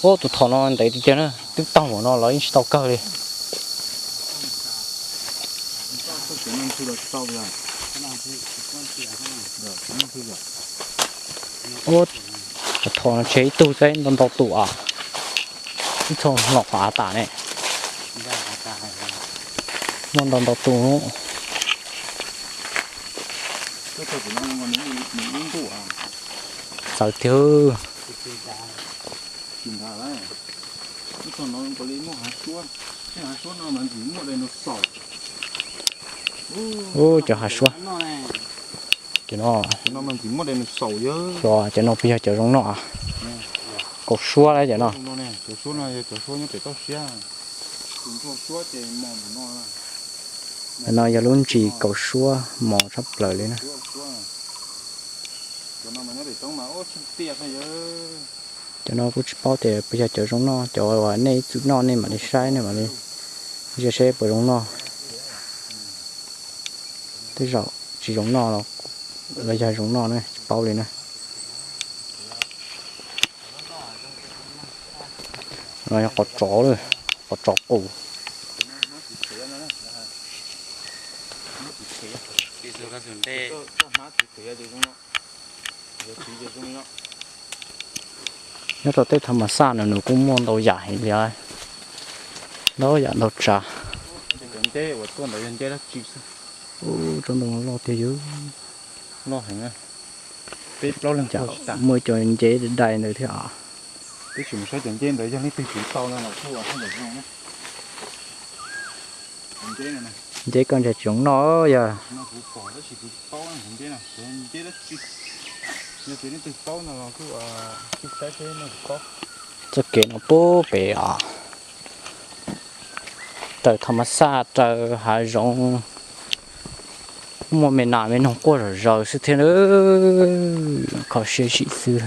Ub, tus thov no ntev tiag tiag na, twb taug mus no los yeej tsis tau kawg li. Ub, tus thov no tseg ib tug xwb ntau ntau tus as, ib txhia los qhov av tas ne. Muaj ntau ntau tus. Txawv tiag. Ub, cov hav suab. Cov no, cov no puas yog cov zoo noj? Kaus suab lawm cov no. No yog lub ntsis kaus suab mos tshaj plaws li na. Cov no kuj tsis paub tias puas yog cov zoo noj, cov uas nej ib txwm noj nej mam li saib nej mam li ntsia seb puas zoo noj. Tej zaum tsis zoo noj los yog zoo noj ne tsis paub li na. No yog qos tsov, qos tsov qus. Nyob rau tej tha mas xaj no nws kuj muaj ntau yam heev li, ntau yam ntau tsav. Tsob ntoo loj tiag yus. Muaj cov nceb dai ntawd thiab os. Nceb koj ntshai tsis zoo noj yog. Txoj kev no puag pem os, raws tha mas xaj raws hav zoov. Muaj me nas me noog quaj zom zaws xwb thiab, kho siab zim xwb.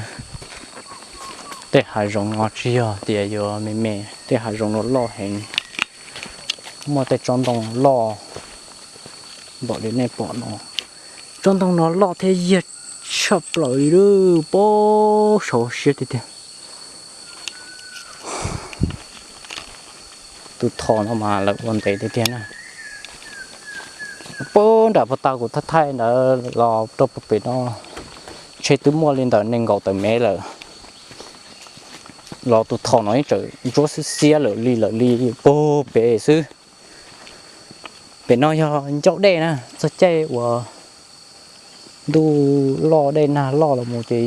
Tej hav zoov no tsis yog tias yuav me me, tej hav zoov no loj heev. Muaj tej tsob ntoo loj npaum li nej pom no. Tsob ntoo no loj thiab yag tshaj plaws li, pab saud siab tiag tiag. Tus tho no mas lawv ua ntev tiag tiag na. Pab nram puag ta kuv thaij thaij ntawd los rau puag pem no, ntshe twb muaj li ntawm nees nkaum tawm mev lawm. Los tus tho no yeej tseem ntsuab xiab xiab lawm li lawm li puag pem xwb. Pem no yog ncauj dej na, txog caij uas ntuj loj dej nag loj los mus ces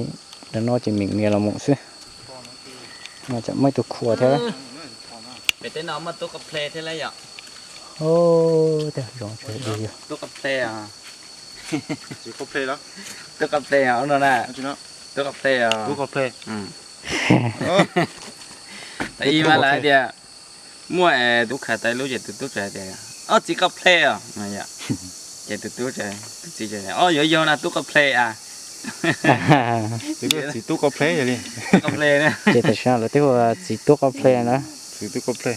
ntawm no ces meem nias los mus xwb. Tam muaj ib tug khua thiab. Pem teb no muaj tub qau ple thiab lauj yom. Tej zoov tsev dub yog. Tub qau ple, tub qau ple no na. Tub qau ple, tub qau ple. Ib mas lawv tias muaj tub khav tau lub ces tus tub txawm tias, ob txiv qau ple os. Ces tus tub, tus txiv, o yuav yog na tub qau ple a. Txiv tub qau ple li. Ces tam sim no lawv twb hu txiv tub qau ple na. Txiv tub qau ple.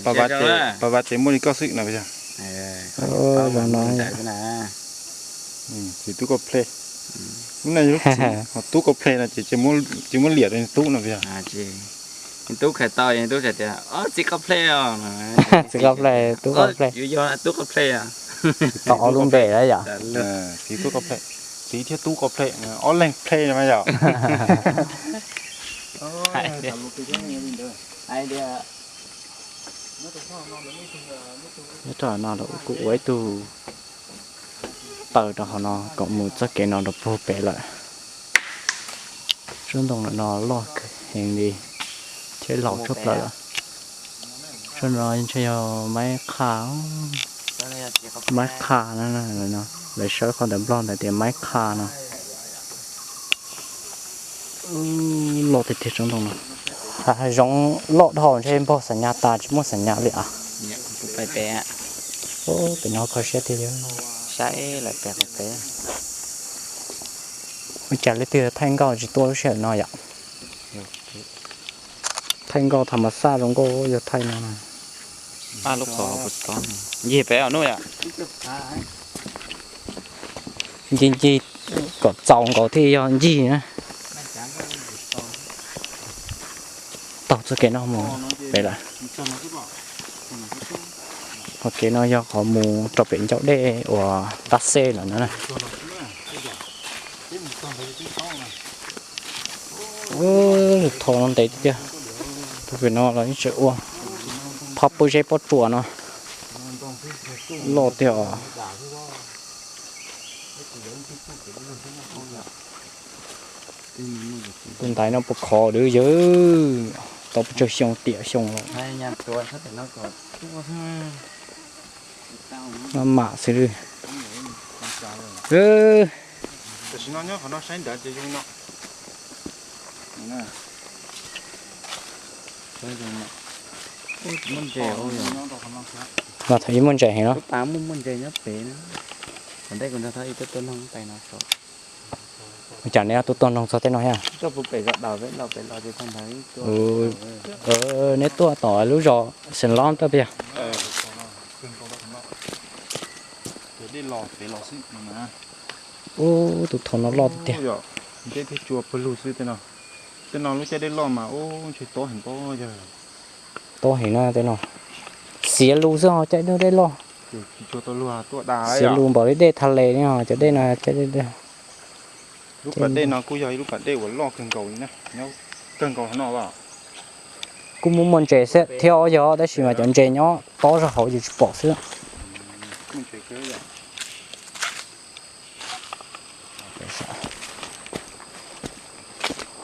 Pab vaj ces muaj li koj xwb no. Zoo no. Txiv tub qau ple. Lub no yog lub txiv, ho tub qau ple no ces tsis muab liam rau tub no yog. Tub khav tau, tub tias, txiv qau ple os. Txiv qau ple, tub qau ple. Yuav yog tub qau ple os. Tau ob lub npe lawm yom. Txiv tub qau ple, txiv thiab tub qau ple, ob leeg ple no mas yom. Nyob rau no kuj ua ib tug taw rau hauv no kom mus txoj kev no rau puag pem lawm. Tsob ntoo no loj kawg heev li thiab laus tshaj plaws lawm. Tsob no ntshe yog maib qha, maib qha no, lawv sawb qhov ntawm Nplog ntawd tias maib qha no. Loj tiag tiag tsob ntoo no. Hav zoov loj dhau ntshe npog xam nyas tas tsis muaj xam nyas li as. Pem no kho siab tiag li. Ua cas leej twg thaij nkauj tsis tuaj lub sij hawm no yom? Thaij nkauj tham mas xaj zoo nkauj yog thaij no. Ncig pem os nuj yom. Ncig ncig kom txaus nkaus thiaj yog ncig na. Taug txoj kev no mus pem lawm. Qhov kev no yog qhov mus rau pem ncauj dej uas Ntab Xej lawm na. Tho no ntev tiag tiag. Tus pem no los yeej tseem ua phab pob zeb pob tsuas no loj tiag os. Tus ntaiv no puas khov dwb yawg, tau pes tsawg xyoo tiam xyoo los. Maj mam xwb li. Mas thaum ib muaj ntses heev no. Ua cas neb tuaj tuaj noog txog tej no thiab? Neb tuaj tom lub zos Xeem Lob tuaj tiag. Ub, tus tho no loj tiag tiag. Tej no lub caij dej loj mas ub ntshe tob heev pob yawg. Tob heev na tej no. Xiav lus xwb ho caij dej loj. Xiav lus npaum li dej tha les ne, cov dej no caij dej. Lub pas dej no kuj yog ib lub pas dej uas loj kawg nkaus li na, nyob kawg nkaus no. Kuj muaj muaj ntses xwb thiab os yog, tab sis mas cov ntses nyob tob zog hauv ces tsis pom xwb.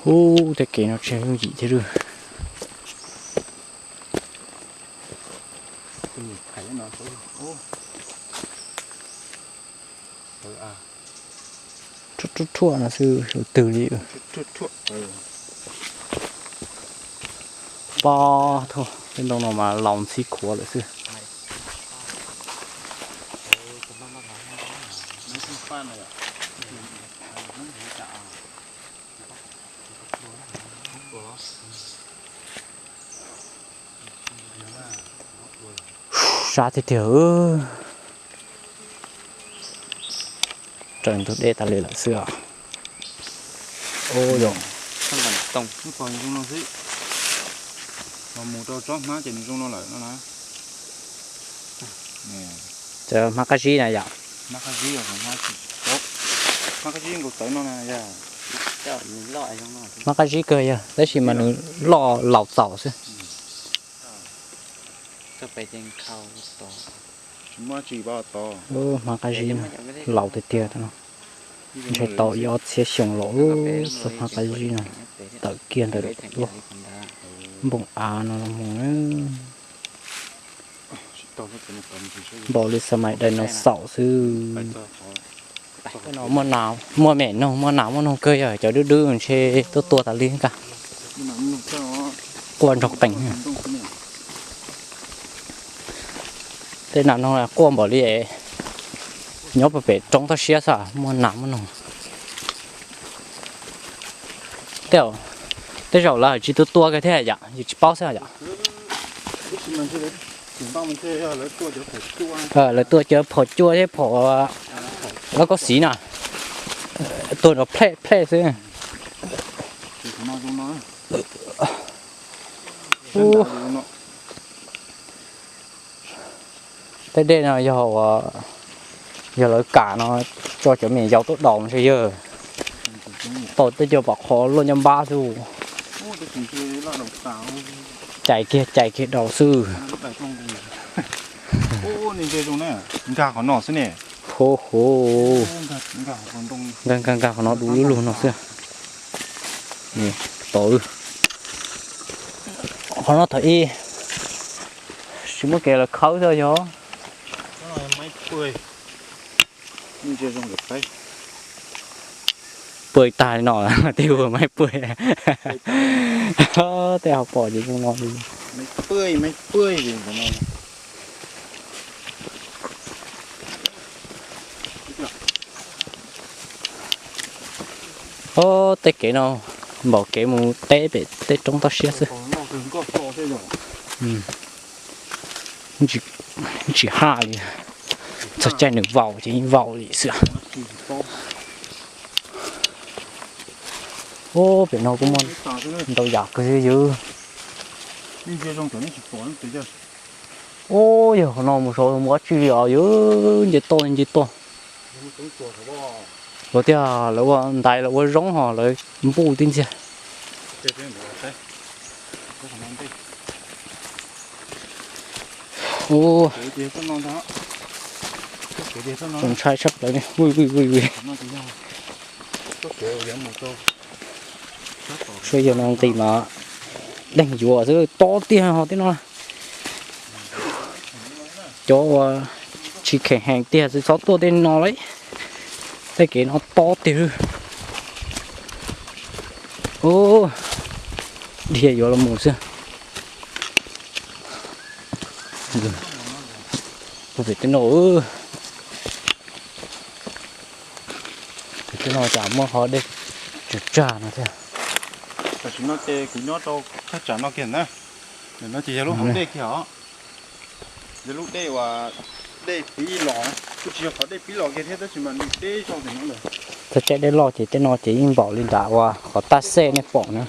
Ub, tej kev no tsis yooj yim thiab lawm. Ruaj ruaj no xwb, twg li. Pob, tej ntoo no mas laus ntxhib khuav lawm xwb. Sab tiag tiag. Raws ntug dej tas li lawm xwb os. Ub, zoo. Mus rau tsob hmab ces nws zoo no lawm no na. Cov hmab qab zib na yom. Hmab qab zib nkaus tawv no na yog. Hmab qab zib kawg yog, tab sis mas nws loj laus txaus xwb. Hmab qab zib laus tiag tiag no, ntshe tau ib ob txhiab xyoo los xwb hmab qab zib no, tawm kiag ntawm lub npoom av no los mus. Npaum li xav mas dinosaur xwb. Muaj nas, muaj me noog, muaj nas muaj noog kawg, yog cov dub dub ntshe tuaj tua tas li ka. Quaj nrog qees. Tej nas noog quaj npaum li nyob pem roob toj siab xwb, muaj nas muaj noog. Tej zaum lawv tsis tu tua kiag thiab yom, yus tsis paub xwb yom. Lawv tua cov phom cua thiab phom lab koj xiv na, tua nrov plej plej xwb. Tej dej no yog, yog lawv kam no tso cov me nyuam yaus tuaj daus ntshe yog tau tej cov pom qhov luaj nco npab xwb. Cais kiag cais kiag daus xwb. Ho ho, nkag nkag nkag qhov no du lug lug no xwb. Tod, qhov no thaum ub tsis muaj kev lawv khawb xwb yog. Pw tag no twb ua maiv pw. Tej hauv paus ces zoo no li. Ob, tej kev no npaum kev mus teb pem tej roob toj siab xwb. Tsis haj li, txog caij nws vau ces yeej vau li xwb. Ob, pem no kuj muaj ntau yam kawg li yog. Ob, yog qhov no mus saud mus dab tsi li os yog, nce toj nce toj. Luag tiag, lawv ua ntaiv lawv ua zoo ho lawv npuj tib ntxiag. Ntshai tshaj plaws li. Suab yawg no nqis mas deeg yuav xwb, tob tiag ho tej no. Cov uas tsis kheev heev tiag txhob tuaj tej no lauj. Tej kev no tob tiag. Dhia yuav los mus xwb. Puag pem tej no, pem tej no cas muaj qhov dej tsag tsag no thiab. Tam sim no ces kuv nyob rau thaj tsam no kiag na. Ntawm no ces yog lub hauv dej kiag os. Yog lub dej uas dej pib los, kuj tsis yog qhov dej pib los kiag thiab tab sis mas nws deb zog ntawm no lawm. Txog caij dej loj ces tej no ces yeej npaum li nram uas qhov taj xej nej pom na.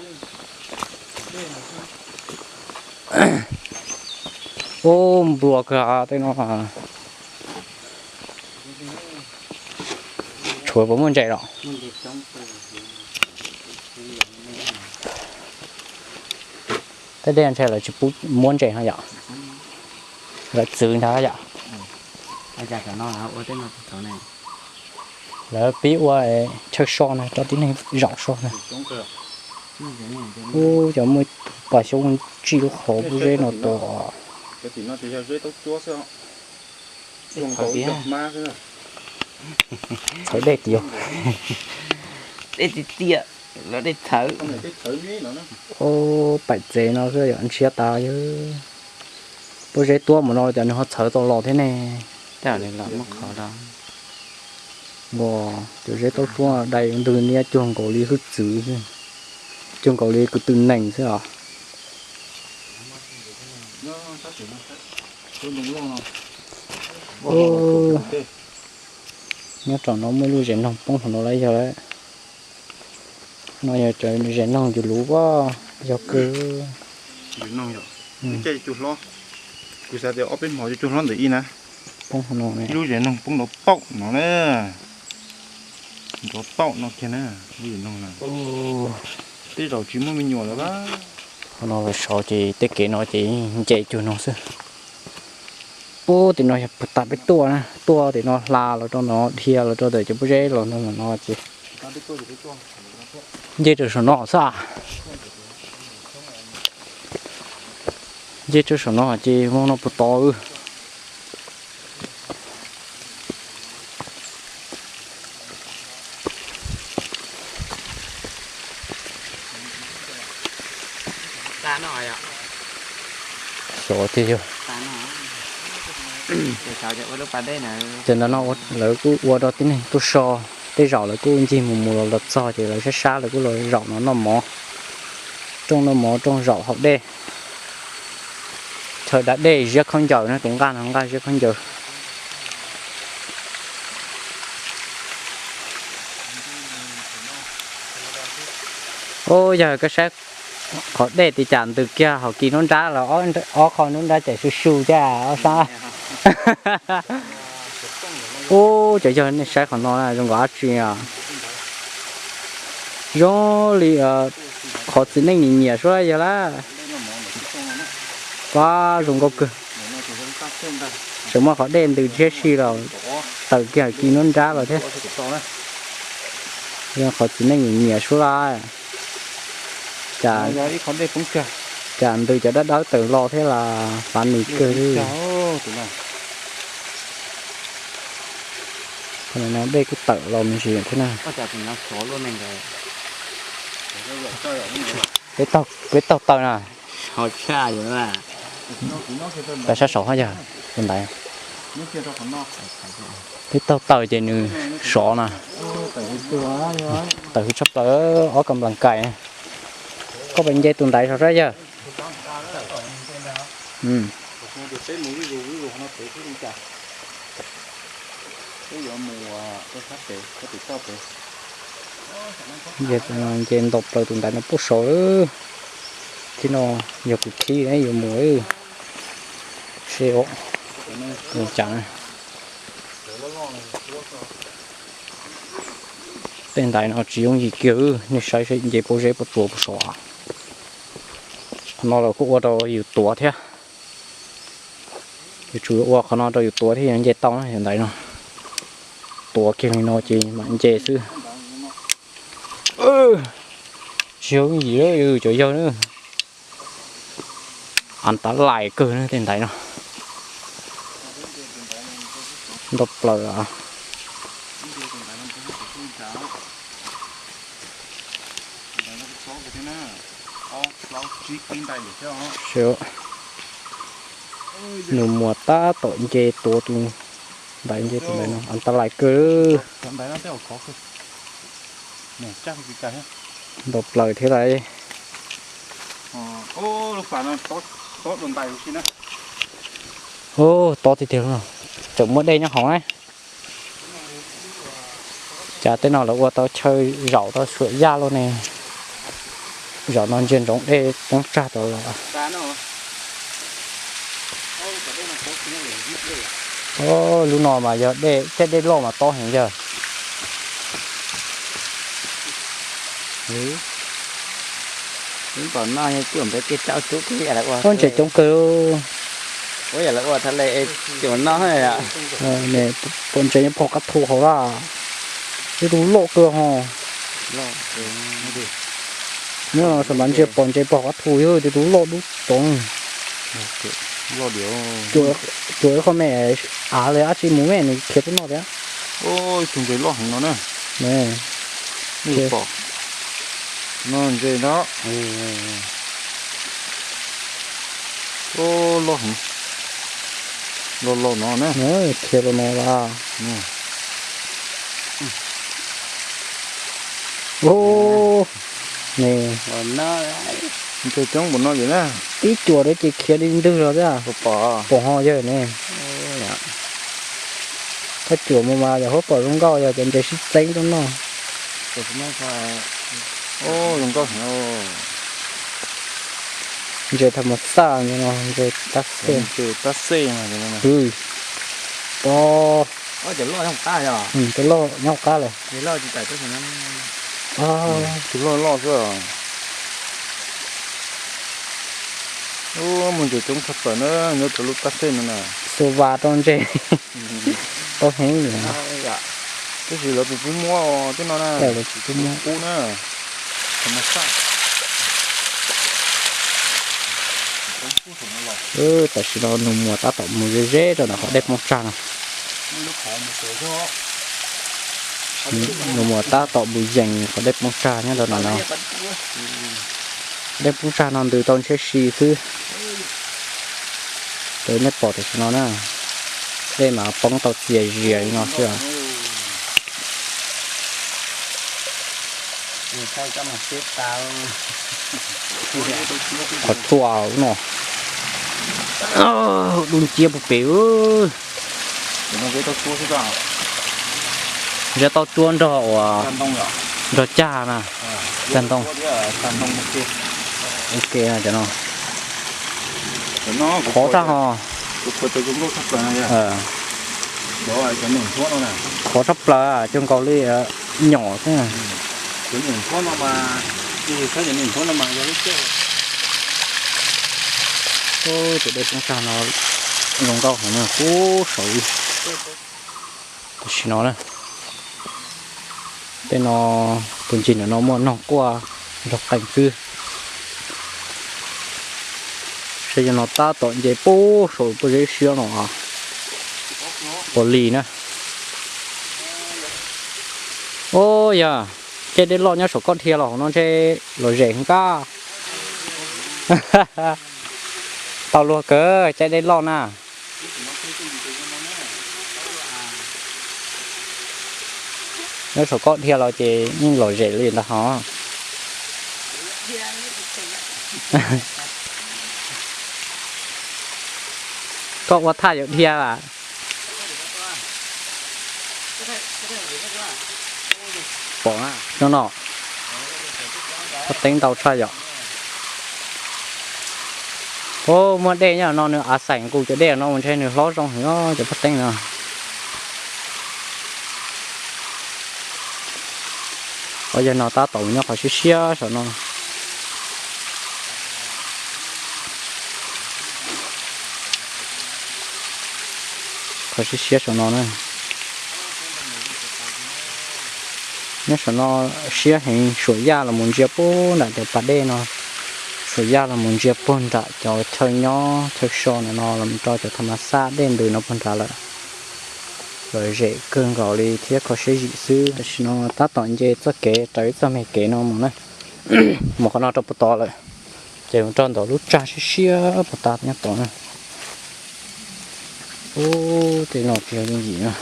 Ub, nplua kawg tej no. Tshuav puas muaj ntses los? Tej dej ntshai lawv tsis pub muab ntses no yom. Lawv txwv ntag yom. Lawv pib ua chaw so na, rau tib neeg zaum so na. Ub, cov muaj pas xyoob tsij lub qhov pob zeb no tua. Txhawv dej tiag. Dej tiag tiag, los dej txhawv. Ub, paim txev no xwb yom, ntshiab tas yog. Pob zeb tuab mus no cas nws ho txhawv tau los thiab ne. Ua, cov zeb taub tsuab dai ntws niab cuag nkaus li hwj txwv xwb, cuag nkaus li kwv tw nees xwb os. Nyob rau no muaj lub zes noog poob hauv no lawm yog lawm. No yog zes noog yus luv a, yog kawg. Kuv xav tias ob peb hmo cua hlob ntawm ib na. Poob hauv no ne. Ib lub zes noog poob nrov paum no na. Nrov paum no kiag na, lub zes noog na. Tej zaum tsis muaj me nyuam lawm. Qhov no los sov ces tej kev no ces nce cuag no xwb. Ub, tim no yog puag ta peb tuaj na, tuaj tim no hla los rau no, dhia los rau ntawm cov pob zeb los no ces nce rau saum no xwb. Nce rau saum no ces mus no puag tod. Xyov tiag yog. Ces ntawm no lawv kuj ua rau tib neeg tuaj so, tej zaum lawv kuj ncig mus mus los los txog ces lawv sab sab lawv kuj los zaum no noj mov. Rooj noj mov rooj zaum haus dej. Chaw da dej ziab khaub ncaws na, tus nqaj no nqaj ziab khaub ncaws. Ub, yog koj saib qhov dej tim cas ntws kiag hauv kis nruab nrab los ob qho nruab nrab ces su su thiab ob sab. Ub, cov yawg nej saib qhov no zoo nkaus dab tsi os? Zoo li qhov txiv neej nyiam nyiam suab yawg lawm. Pab zoo nkauj kawg. Tseem muaj qhov dej ntws thiab si los tawm kiag hauv kis nruab nrab los thiab. Yog qhov txiv neej nyiam nyiam suab lawm. Cas ntws cov dawb dawb tawm los thiab las fav nis kawg li. Qhov no dej kuj tawm los me ntsis thiab na. Peb taug taw na. Peb sab saud hab yog tus ntaiv. Peb taug taw ces nws sov na. Tawm hwv tshaj plaws, ob kas nplas kais. Koj pais nce tus ntaiv saud sab yawg. Nce nce ntaus plaws tus ntaiv no pub saud lawm. Thib no yog kuv khib yuav mus seb ua cas. Tej ntaiv no tsis yooj yim kiag, nej saib seb nce pob zeb pob tsuas puas sov. Qhov no los kuj ua rau yus tuav thiab. Yuav tsum ua qhov no rau yus tuav thiab yuav nce tau na, yog ntaiv no. Tuav kiag li no ces mam nce xwb. Tsis yooj yim cov yawg na. An tav lais kawg na tej ntaiv no. Ntau plaws. Nus muag tab tom nce tuav tus ntaiv, nce tus ntaiv no an tav lais kawg. Ntau plaws thiab lawm. Tob tiag tiag, tseem muaj dej nyob hauv na. Cas tej no lawv ua tau chaw zaum tau suam yaj luaj ne. Zaum no ntsia ntsoov dej poob tsag tau los. Lub no mas yog dej, tej dej loj mas tob heev yawg. Ntses coob kawg. Pom ntses nyob pog qab thu hauv lawm. Tej tus loj kawg ho. Nyob no xam mas ntsia pom ntses pog qab thu yog tej tus loj dub tod. Cuag ib qho me av li dab tsi mus me nws khiav tuaj noj thiab. Tus ntses loj heev no na. Pom no ntses no. Loj heev. Los los no na. Khiav los no las. Ne, Ntses coob npaum no li na. Tib cuam rau ces khiav li ntwg los thiab. Pom ho yawg ne. Thaj cuam mus mas yog huab pom zoo nkauj yog cov ntses sib txeeb tuaj noj. Zoo nkauj heev. Ntses tham mas xaj no, ntses tab xej. Tab xej. Tus loj nyob qab lawm. Tus loj loj xwb. Ub, muaj ntses coob tshaj plaws na, nyob rau lub tab xej no na. Xu vas rau ntses tau heev li. Tab sis lawv puas pub muab tej no na? Lawv tsis pub muab. Pub na. Tam sim no nus muas tab tom mus ze ze rau ntawm qhov dej poob tsag no. Nus muas tab tom mus yees qhov dej poob tsag nyob rau ntawm no. Dej poob tsag no ntws tau ntshiab si xwb. Ces nej pom tam sim no na, dej mas poob tau txias zias li no xwb. Qhov tsua no, dub nciab puag pem. Zeb tau tsua nrog uas nrog cag na, cag ntoo. Ok, cov no qhuav tshaj ho. Qhuav tshaj plaws, cuag nkaus li nyom xwb. Tus dej poob tsag no zoo nkauj heev na, kub saud li. Tam sim no na, tej no tus ncig ntawm no muaj noog quaj nrog qees xwb. Saib yog no tab tom nce puag saum pob zeb siab no, puas li na. Ub, yog caij dej loj nyob saum koj dhia los hauv no ntshe lom zem heev kab. Tau luag kawg caij dej loj na. Nyob saum koj dhia los ces yeej lom zem li ntag hos. Koj ua thaj yuav dhia as. Pom no no, pob teeb ntau tshaj yom. Ub, muaj dej nyob no nws av xaim nqus cov dej no mus ntshe nws hlob zoo heev cov pob teeb no. Qhov yawg no tab tom nyob qhov siab siab saum no. Qhov siab siab saum no na. Nyob saum no siab heev, suam yaj los mus ntsia puag nram cov pas dej no. Suam yaj los mus ntsia puag nram cov chaw nyob chaw so ntawm no los rau cov tham mas xaj dej ntws no puag nrad lawm. Lom zem kawg nkaus li thiab kho siab zim xwb. Tam sim no tab tom nce txoj kev raws ib txoj me kev no mus na. Mus qhov no rau puag tod lawm, ces mus rau ntawm lub tsag siab siab puag ta nyob tod na. Ub, tej no tsis yog yooj yim na.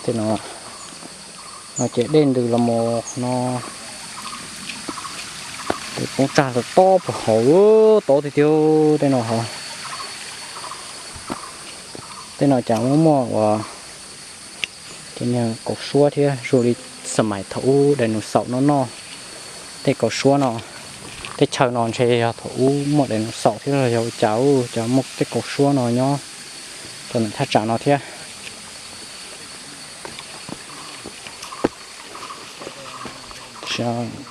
Tej no, no ces dej ntws los mus no, poob tsag los tob puag hauv, tob tiag tiag tej no hauv. Tej no cas muaj muaj uas cov niag kaus suab thiab, zoo li xas mais thaum ub dinosaur noj noj tej kaus suab no. Tej chaw no ntshe yog thaum ub muaj dinosaur thiab los yog ua cas, cas muaj tej kaus suab no nyob rau ntawm thaj tsam no thiab.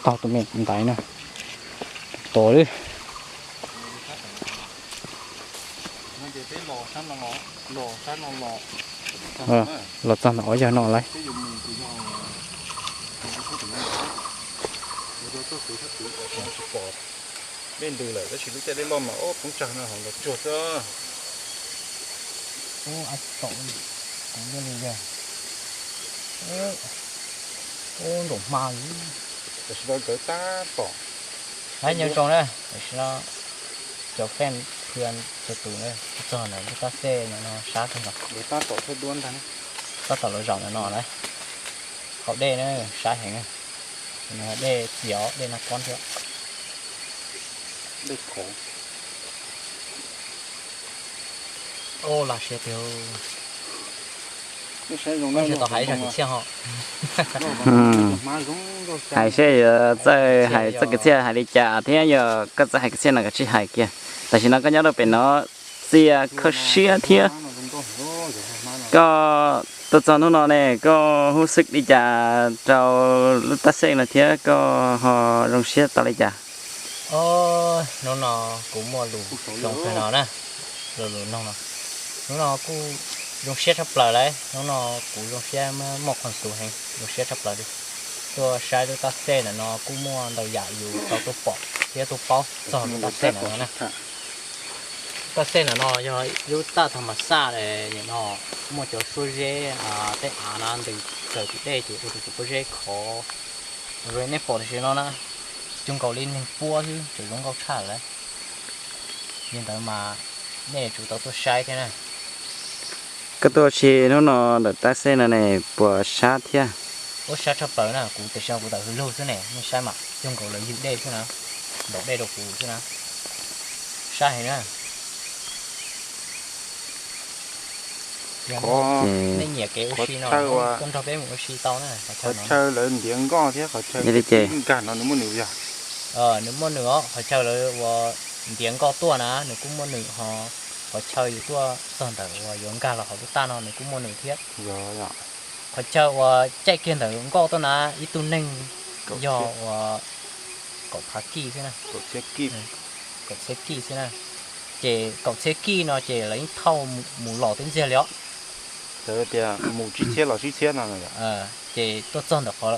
Taug tus me ntaiv no tod li. Los txog ntawm ob yawg no lawm. Dej ntws lawm tab sis lub caij dej loj mas ob poob tsag no ho los tsuag xwb. Ub, nraum hma li. Tam sim no nkawd tab tom, hais nyob zoo na, tam sim no cov fan phwj cov tus na, txog ntawm lub tab xej no sab kawg nkaus. Nkawd tab tom thawj duab ntag, tab tom los zaum ntawm no na, hauv dej na, sab heev na. Dej txias, dej noj pob thiab. Dej khov. Ua lam siav tiag. Tau hais ib zag kwv txhiaj ho. Hais seb yuav txawj hais txoj kwv txhiaj hais li cas thiab yog koj txawj hais kwv txhiaj no koj tsij hais kiag. Tam sim no koj nyob rau pem no txias kho siab thiab. Koj tuaj txog hnub no ne koj hub xwb li cas rau lub tab xej no thiab koj ho zoo siab tau li cas? Hnub no kuv muaj lus zoo kawg no na, lus lus noog no. Hnub no kuj zoo siab tshaj plaws lauj, hnub no kuv zoo siab muaj khuam xus heev, zoo siab tshaj plaws li. Tuaj saib lub tab xej ntawm no kuj muaj ntau yam yus tau tuaj pom thiab tuaj paub txog lub tab xej ntawm no na. Tab xej ntawm no yog lub taj thas mas xaj no, muaj cov suab zeb, tej av na ntws raws tim dej ces ua rau cov pob zeb khov zoo li nej pom tam sim no na. Cuag nkaus li neeg puab xwb, tseem zoo nkauj tshaj lawm. Yog ntawd mas nej yuav tsum tau tuaj saib thiab na. Koj tuaj si hnub no ntawm tab xej no ne puas sab thiab? Ua sab tshaj plaws na, kuv tam sim no kuv tawm hwv lug xwb ne, nej saib mas cuag nkaus lawv ywg dej xwb na, ntaus dej rau kuv xwb na. Sab heev na. Nej nyiam kev ua si no tuaj nrog peb mus ua si tau na. Qhov chaw lawv ntiav nkoj thiab qhov chaw nkag no nws muaj nws yog. Nws muaj nws os, qhov chaw lawv uas ntiav nkoj tuaj na nws kuj muaj nws ho, qhov chaw yus tuaj txog ntawm uas yuav nkag los hauv lub taj no nws kuj muaj nws thiab. Qhov chaw uas caij kiag ntawm nkoj tuaj na ib tug neeg yog uas kaum phav kij xwb na, kaum txhiab kij xwb na. Ces kaum txhiab kij no ces lawv yeej thauj mus los teb ntxiag li os. Tias mus tsib txhiab los tsib txhiab no. Ces tuaj txog ntawm qhov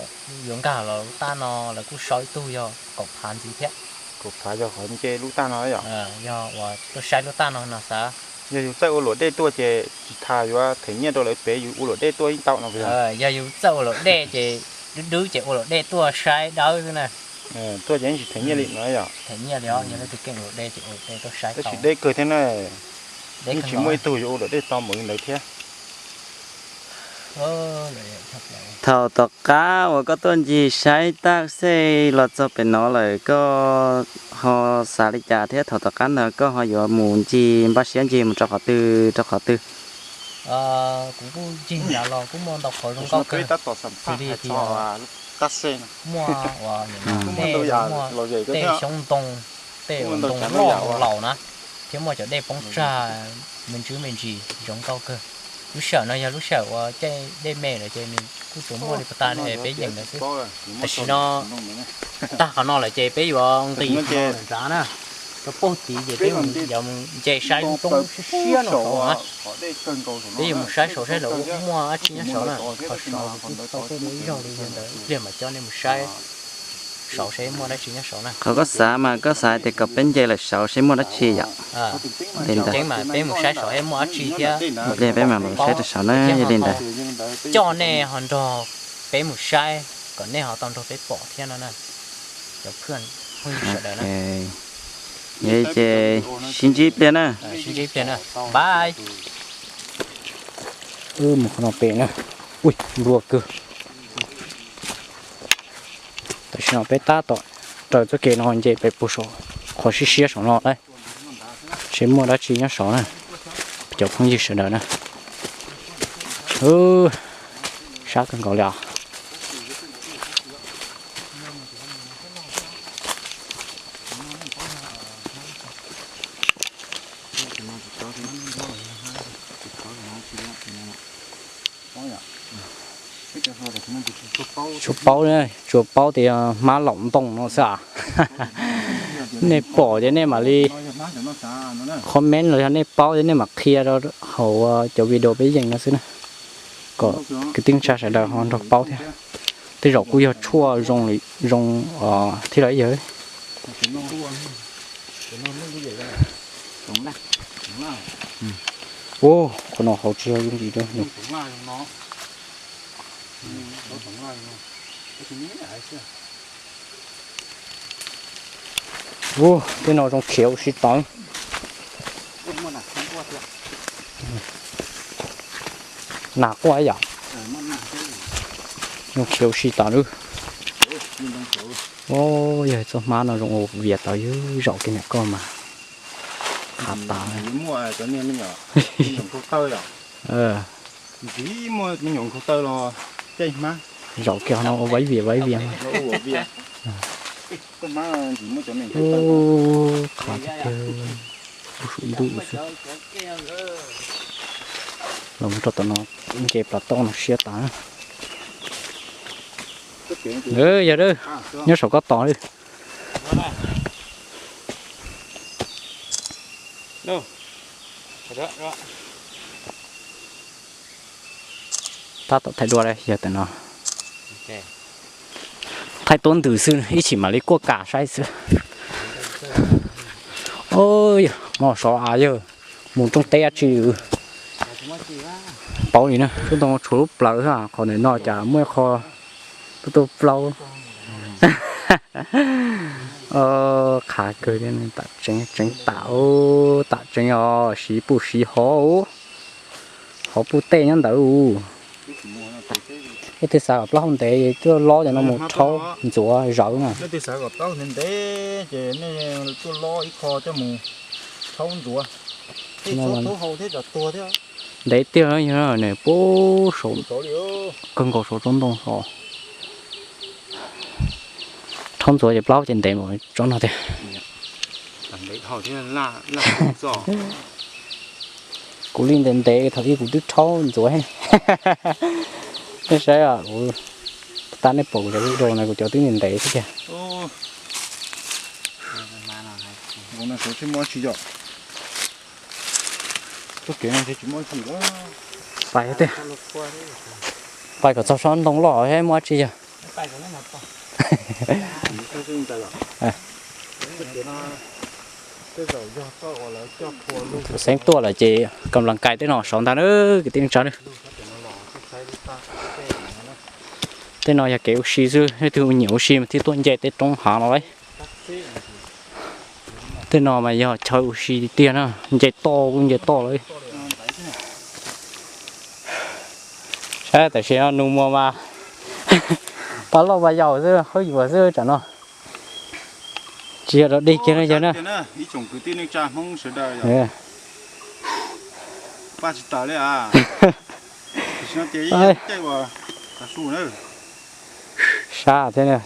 yuav nkag los lub taj no lawv kuj sau ib tug yog kaum phav ntxiv thiab. Kaum phav yog qhov nce lub taj no yom? Yog uas tuaj saib lub taj no no xav. Yog yus txawj ua luam dej tuaj ces tsis tas yuav them nyiaj rau lawv pem yus ua luam dej tuaj yeej tau no. Yog yus txawj ua luam dej ces dub dub ces ua luam dej tuaj saib dawb xwb na. Tuaj ces yeej tsis them nyiaj li no yom? Them nyiaj li os, yog leej twg keej ua luam dej ces ua luam dej tuaj saib. Tab sis deb kawg thiab na, yeej tsis muaj ib tug yuav ua luam dej tau npaum li ntawd thiab. Thaum tom qab uas koj tuaj ncig saib tab xej los txog pem no lawm koj ho xav li cas thiab thaum tom qab ntawd koj ho yuav mus ncig npaj siab ncig mus rau qhov twg rau qhov twg? Kuv kuj ncig nrad los kuj muaj ntau qhov zoo nkauj kawg, xws li tias muaj uas dej, muaj tej xyoob ntoo, tej uas ntoo loj laus na, thiab muaj cov dej poob tsag me ntsis me ntsis zoo nkauj kawg. Lub sij hawm no yog lub sij hawm uas caij dej me lawm ces nws kuj tsuas muaj li puag ta peb yeem ntawd xwb. Tam sim no tag qhov no lawm ces peb yuav nqis qhov no lawm nrad na, rau puag tid ces peb yuav mus nce saib lub roob siab siab no saud na. Peb yuav mus saib saud saib lawv muaj dab tsi nyob saud na. Qhov saud kuv kuj tau tuaj dua ib zaug li, yog ntawd ib pliag mam coj nej mus saib saud saib muaj dab tsi nyob saud na. Qhov koj xav mas koj xav tias kom peb nce lawm saud saib muaj dab tsi yom? Li ntawd. Ceeb mas peb mus saib saud saib muaj dab tsi thiab. Ib pliag peb mam mus saib rau saud na, yog li ntawd. Coj nej ho nrog peb mus saib kom nej ho tau nrog peb pom thiab no na. Cov phooj ywg sawv daws na. Yog li ces sib ntsib pliag na. Sib ntsib pliag na. Bye. Wb mus qhov no pem na. Ui, nplua kawg. Tam sim no peb tab tom raws txoj kev no nce pem puag saum qhov siab siab saum no lawm, seb muaj dab tsi nyob saud na, cov phooj ywg sawv daws na. Sab kawg nkaus li os. Tsuas paub, tsuas paub tias hmab laus ntoo no xwb as. Nej pom ces nej mam li comment los yog nej paub ces nej mam qhia rau hauv cov video peb yeem no xwb na, kom kwv tij neej tsa sawv daws ho nrog paub thiab. Tej zaum kuj yog tshuaj zoo thiab los ib yam. Ua, qhov no hauv tsis yog yooj yim li. Ua, tej no zoo khiav ua si tod. Nas quaj yom. Zoo khiav ua si tod lawm. Yog txoj hmab no zoo ua vias tau ywg zaum kiag niam koj mas qhav tas. Zaum kiag no ua vaib vias vaib vias. Qhav tiag tiag, ub sum ntuj xwb. Los mus rau tom no, nce plas toj no siab tas. Yog, nyob saum koj tos li. Tab tom thaij dua, yog tam no thaij tuab ntws xwb, ib chim mam li kuaj kam saib xwb. Yog no sov av yawg mus rooj teb dab tsi. Paub li na, tsuab ntoo tshuav lub plawv xwb, qhov ntawm no cas muaj ib qho tuaj tuaj plaub. Qhav kawg, tam tseeb tseeb tam, tam tseeb os, siv puj siv hov, hov puj tej nyob ntawd. Leej twg xav kom plaub hau ntev tuaj lob cov no mus rhaub ntxuav zawv na. Ntev tiag, nws puag saum, kawg nkaus saum tsob ntoo os. Rhaub ntxuav ces plaub ces ntev npaum tsob no tiag. Kuv li ntev ntev thaum ub kuv twb rhaub ntxuav. Nej saib, kuv, tab nej pom kuv cov video no kuv cov twb ntev ntev xwb tiag. Pais tiag, pais kom txog tsob ntoo loj thiab muaj dab tsi yog. Xeeb tuaj lawm ces kam las kais tej no saud ntag na kwv tij neej tsa na. Tej no yog kev ua si xwb, leej twg nyiam ua si mas thiaj tuaj nce tej roob hav no lauj. Tej no mas yog chaw ua si tiag na, nce toj kuj nce toj lawm. Saib tam sim no nus muag mas pab loj pab yaus xwb, hawb yuav xwb tsam no. Tsis yog dog dig kiag no yog na. Sab thiab.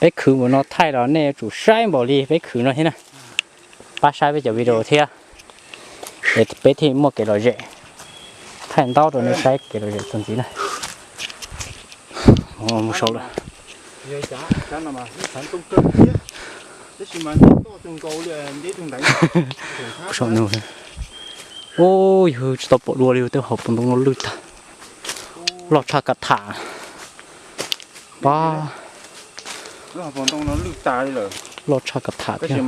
Peb khwv npaum no thaij los nej yuav tsum saib npaum li peb khwv no thiab na. Pab saib peb cov video thiab, es peb thiaj muaj kev lom zem. Thaij ntaub rau nej saib kev lom zem txuas ntxiv na. Mus saud lawm. Ub, yog tsis tau pom dua li, tej hauv paus ntoo no lwj tag. Loj tshaj kav tham. Pab, loj tshaj kav tham thiab.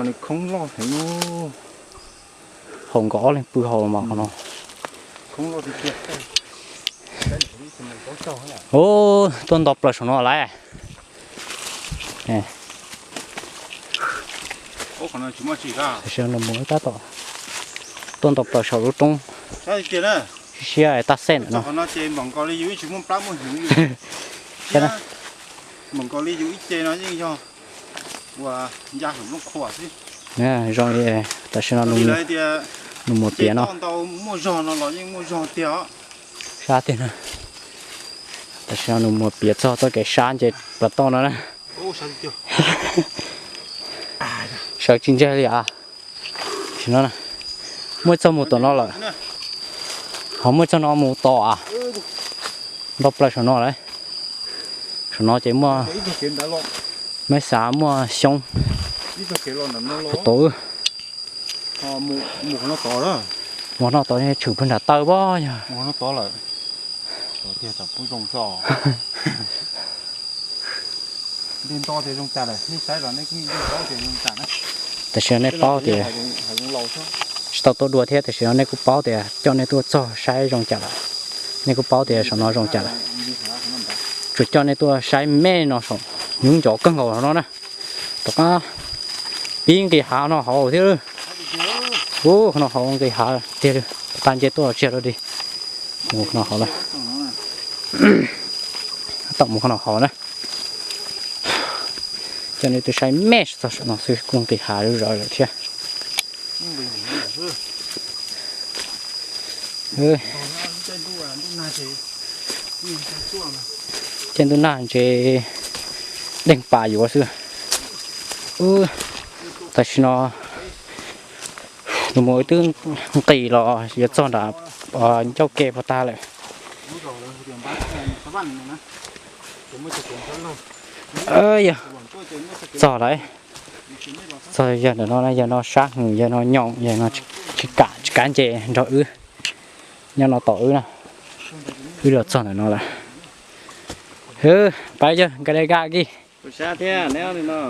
Haus nkaus ob leeg pw haus los mas qhov no. Ub, tuaj nto plaws saum no lawm. Tab tom tuaj nto plaws saum lub roob siab siab tag xej ntawm no. Zoo li tam sim no nws muaj piav no. Sab tiag na. Tam sim no nws muaj piav txog txoj kev sab nce plas toj no na. Sawv tsis ntseg li as. Tam sim no muaj txoj mus tom no lawm. Ho muaj txoj no mus tom as. Nto plaws saum no lawm. Saum no ces muaj, meb xav muaj xyoob. Tus tod, mus no tod tshwm pawg nram taw pob yog. Tam sim no nej paub tias tsis tau tuaj dua thiab, tam sim no nej kuj paub tias coj nej tuaj txog saib zoo cas lawm. Nej kuj paub tias saum no zoo cas lawm. Tsuas coj nej tuaj saib me no saum, nyuv ncov kawg nkaus no na. Tom qab pib nqis hav no hauv thiab. Ub, no hauv nqis hav tiag li. tag nce tuaj los tsis yog dog dig. Mus qhov no hauv na. Tom mus qhov no hauv na. Coj nej tuaj saib me txog saum no xwb kuj nqis hav zuj zus lawm thiab. Caij ntuj nag ntshe deej pas yuav xwb. Tam sim no nus mus wb twb nqis los yuav txog nram ncauj ke puag ta lawm. Yog txog lawm, txog yog ntawm no, yog no sab heev, yog no nyoos, yog no tsis kam, tsis kam nce nrog wb. Nyob no tos wb na, wb los txog ntawm no lawm. Hwb, pab yog nkag dai nkag kis.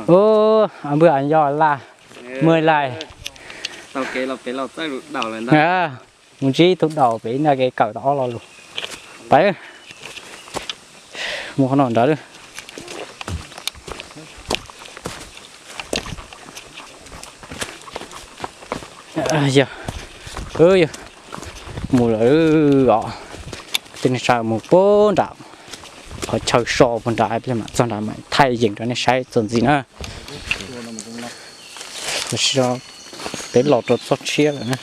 Ub, npwg yog laj, maj laj. Mus ntsib tus daus pem ntag kev kawm tau ob lo lus. Pab, mus qhov no nrad lawm. Yog, mus lawm os. Tej neeg tsa mus puag nram qhov chaw so puag nrad, mam txog nrad mam thaij yees rau nej saib txuas ntxiv na. Tam sim no peb los rau txoj tshiab lawm na.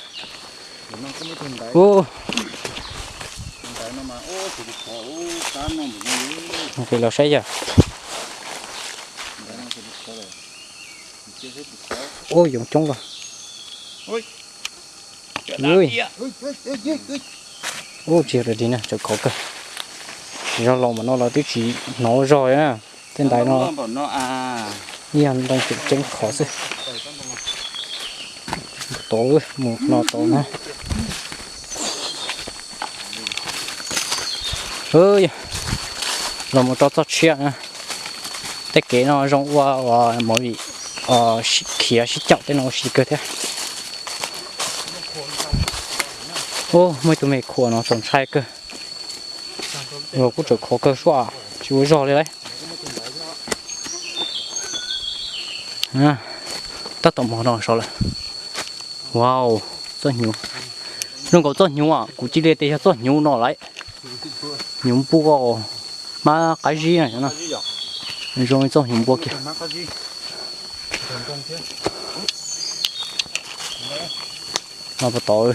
Ub, nqis los saib yog. Ub, yoov coob kawg. Ub, tsis yog dog dig na, tseem khov kawg. Zog los mas no los twb tsis hnov zog na. Tej ntaiv no ib yam ntoo tseem ceeb khov xwb. Tod mus no tod na. Los mus rau txoj tshiab na. Tej kev no zoo ua ua movie khiav sib caum tej no ua si kawg thiab. Ub, muaj ib tug me khuam no txaus ntshai kawg. Los kuj tseem khov kawg suab, tsis ua zog li lauj. Tab tom mus no saud lawm. Wow, txoj hnyuv. Zoo nkaus txoj hnyuv, kuv cia li tias yog txoj hnyuv no lawm. Hnyuv npua, hmab qab zib no. Zoo li txoj hnyuv npua kiag. No puas tau.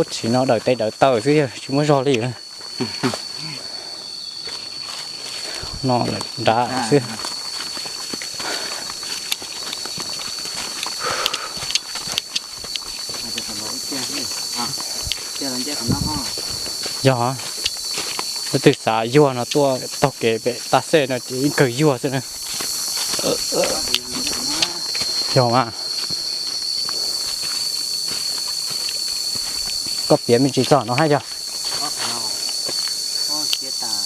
Tsis no dawm tes dawm taw xwb, tsis muaj zog li. No lawm nrad xwb. Yog, leej twg xav yuag no tuaj taug kev pem Taj Xej no ces ib kawg yuag xwb na. Yog mas. Koj piav me ntsis txog no hab yog?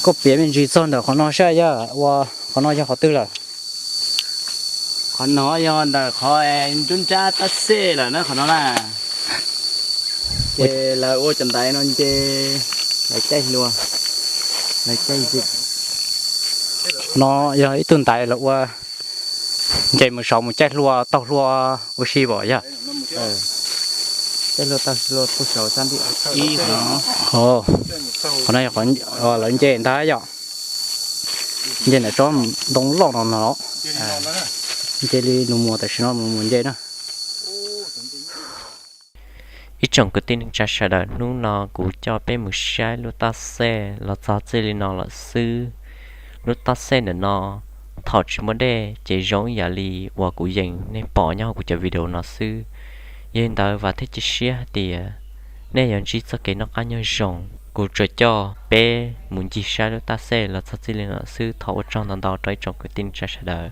Koj piav me ntsis txog ntawm qhov no saib yog ua, qhov no yog qhov twg lawm? Qhov no yog ntawm qhov nruab nrab Taj Xej lawm na qhov no na. Ces lawv ua cov ntaiv no nce, lawv caij hlua, lawv caij. Qhov no yog ib tug ntaiv lawv ua nce mus saud mus caij hlua taug hlua ua si pom yog? Caij hlua taug hlua puag saud sab ntiag ib qhov no. Qhov no yog qhov lawv nce ntag yom. Nce ntawm tsob ntoo loj no no. Nce li nus muag tam sim no nus muag nce na. Ib tsoom kwv tij neej tsa sawv daws, hnub no kuv coj peb mus saib lub Taj Xej los txog txij li no lawm xwb. Lub Taj Xej ntawm no thaum tsis muaj dej ces zoo ib yam li uas kuv yees nej pom nyob hauv kuv cov video no xwb. Yog li ntawd vam thiab cia siab hais tias nej yuav ntsib txoj kev noj qab nyob zoo. Kuv tsuas coj peb mus ncig saib lub Taj Xej los txog txij li no lawm xwb. Thov ua tsaug ntau ntau rau ib tsoom kwv tij neej tsa sawv daws.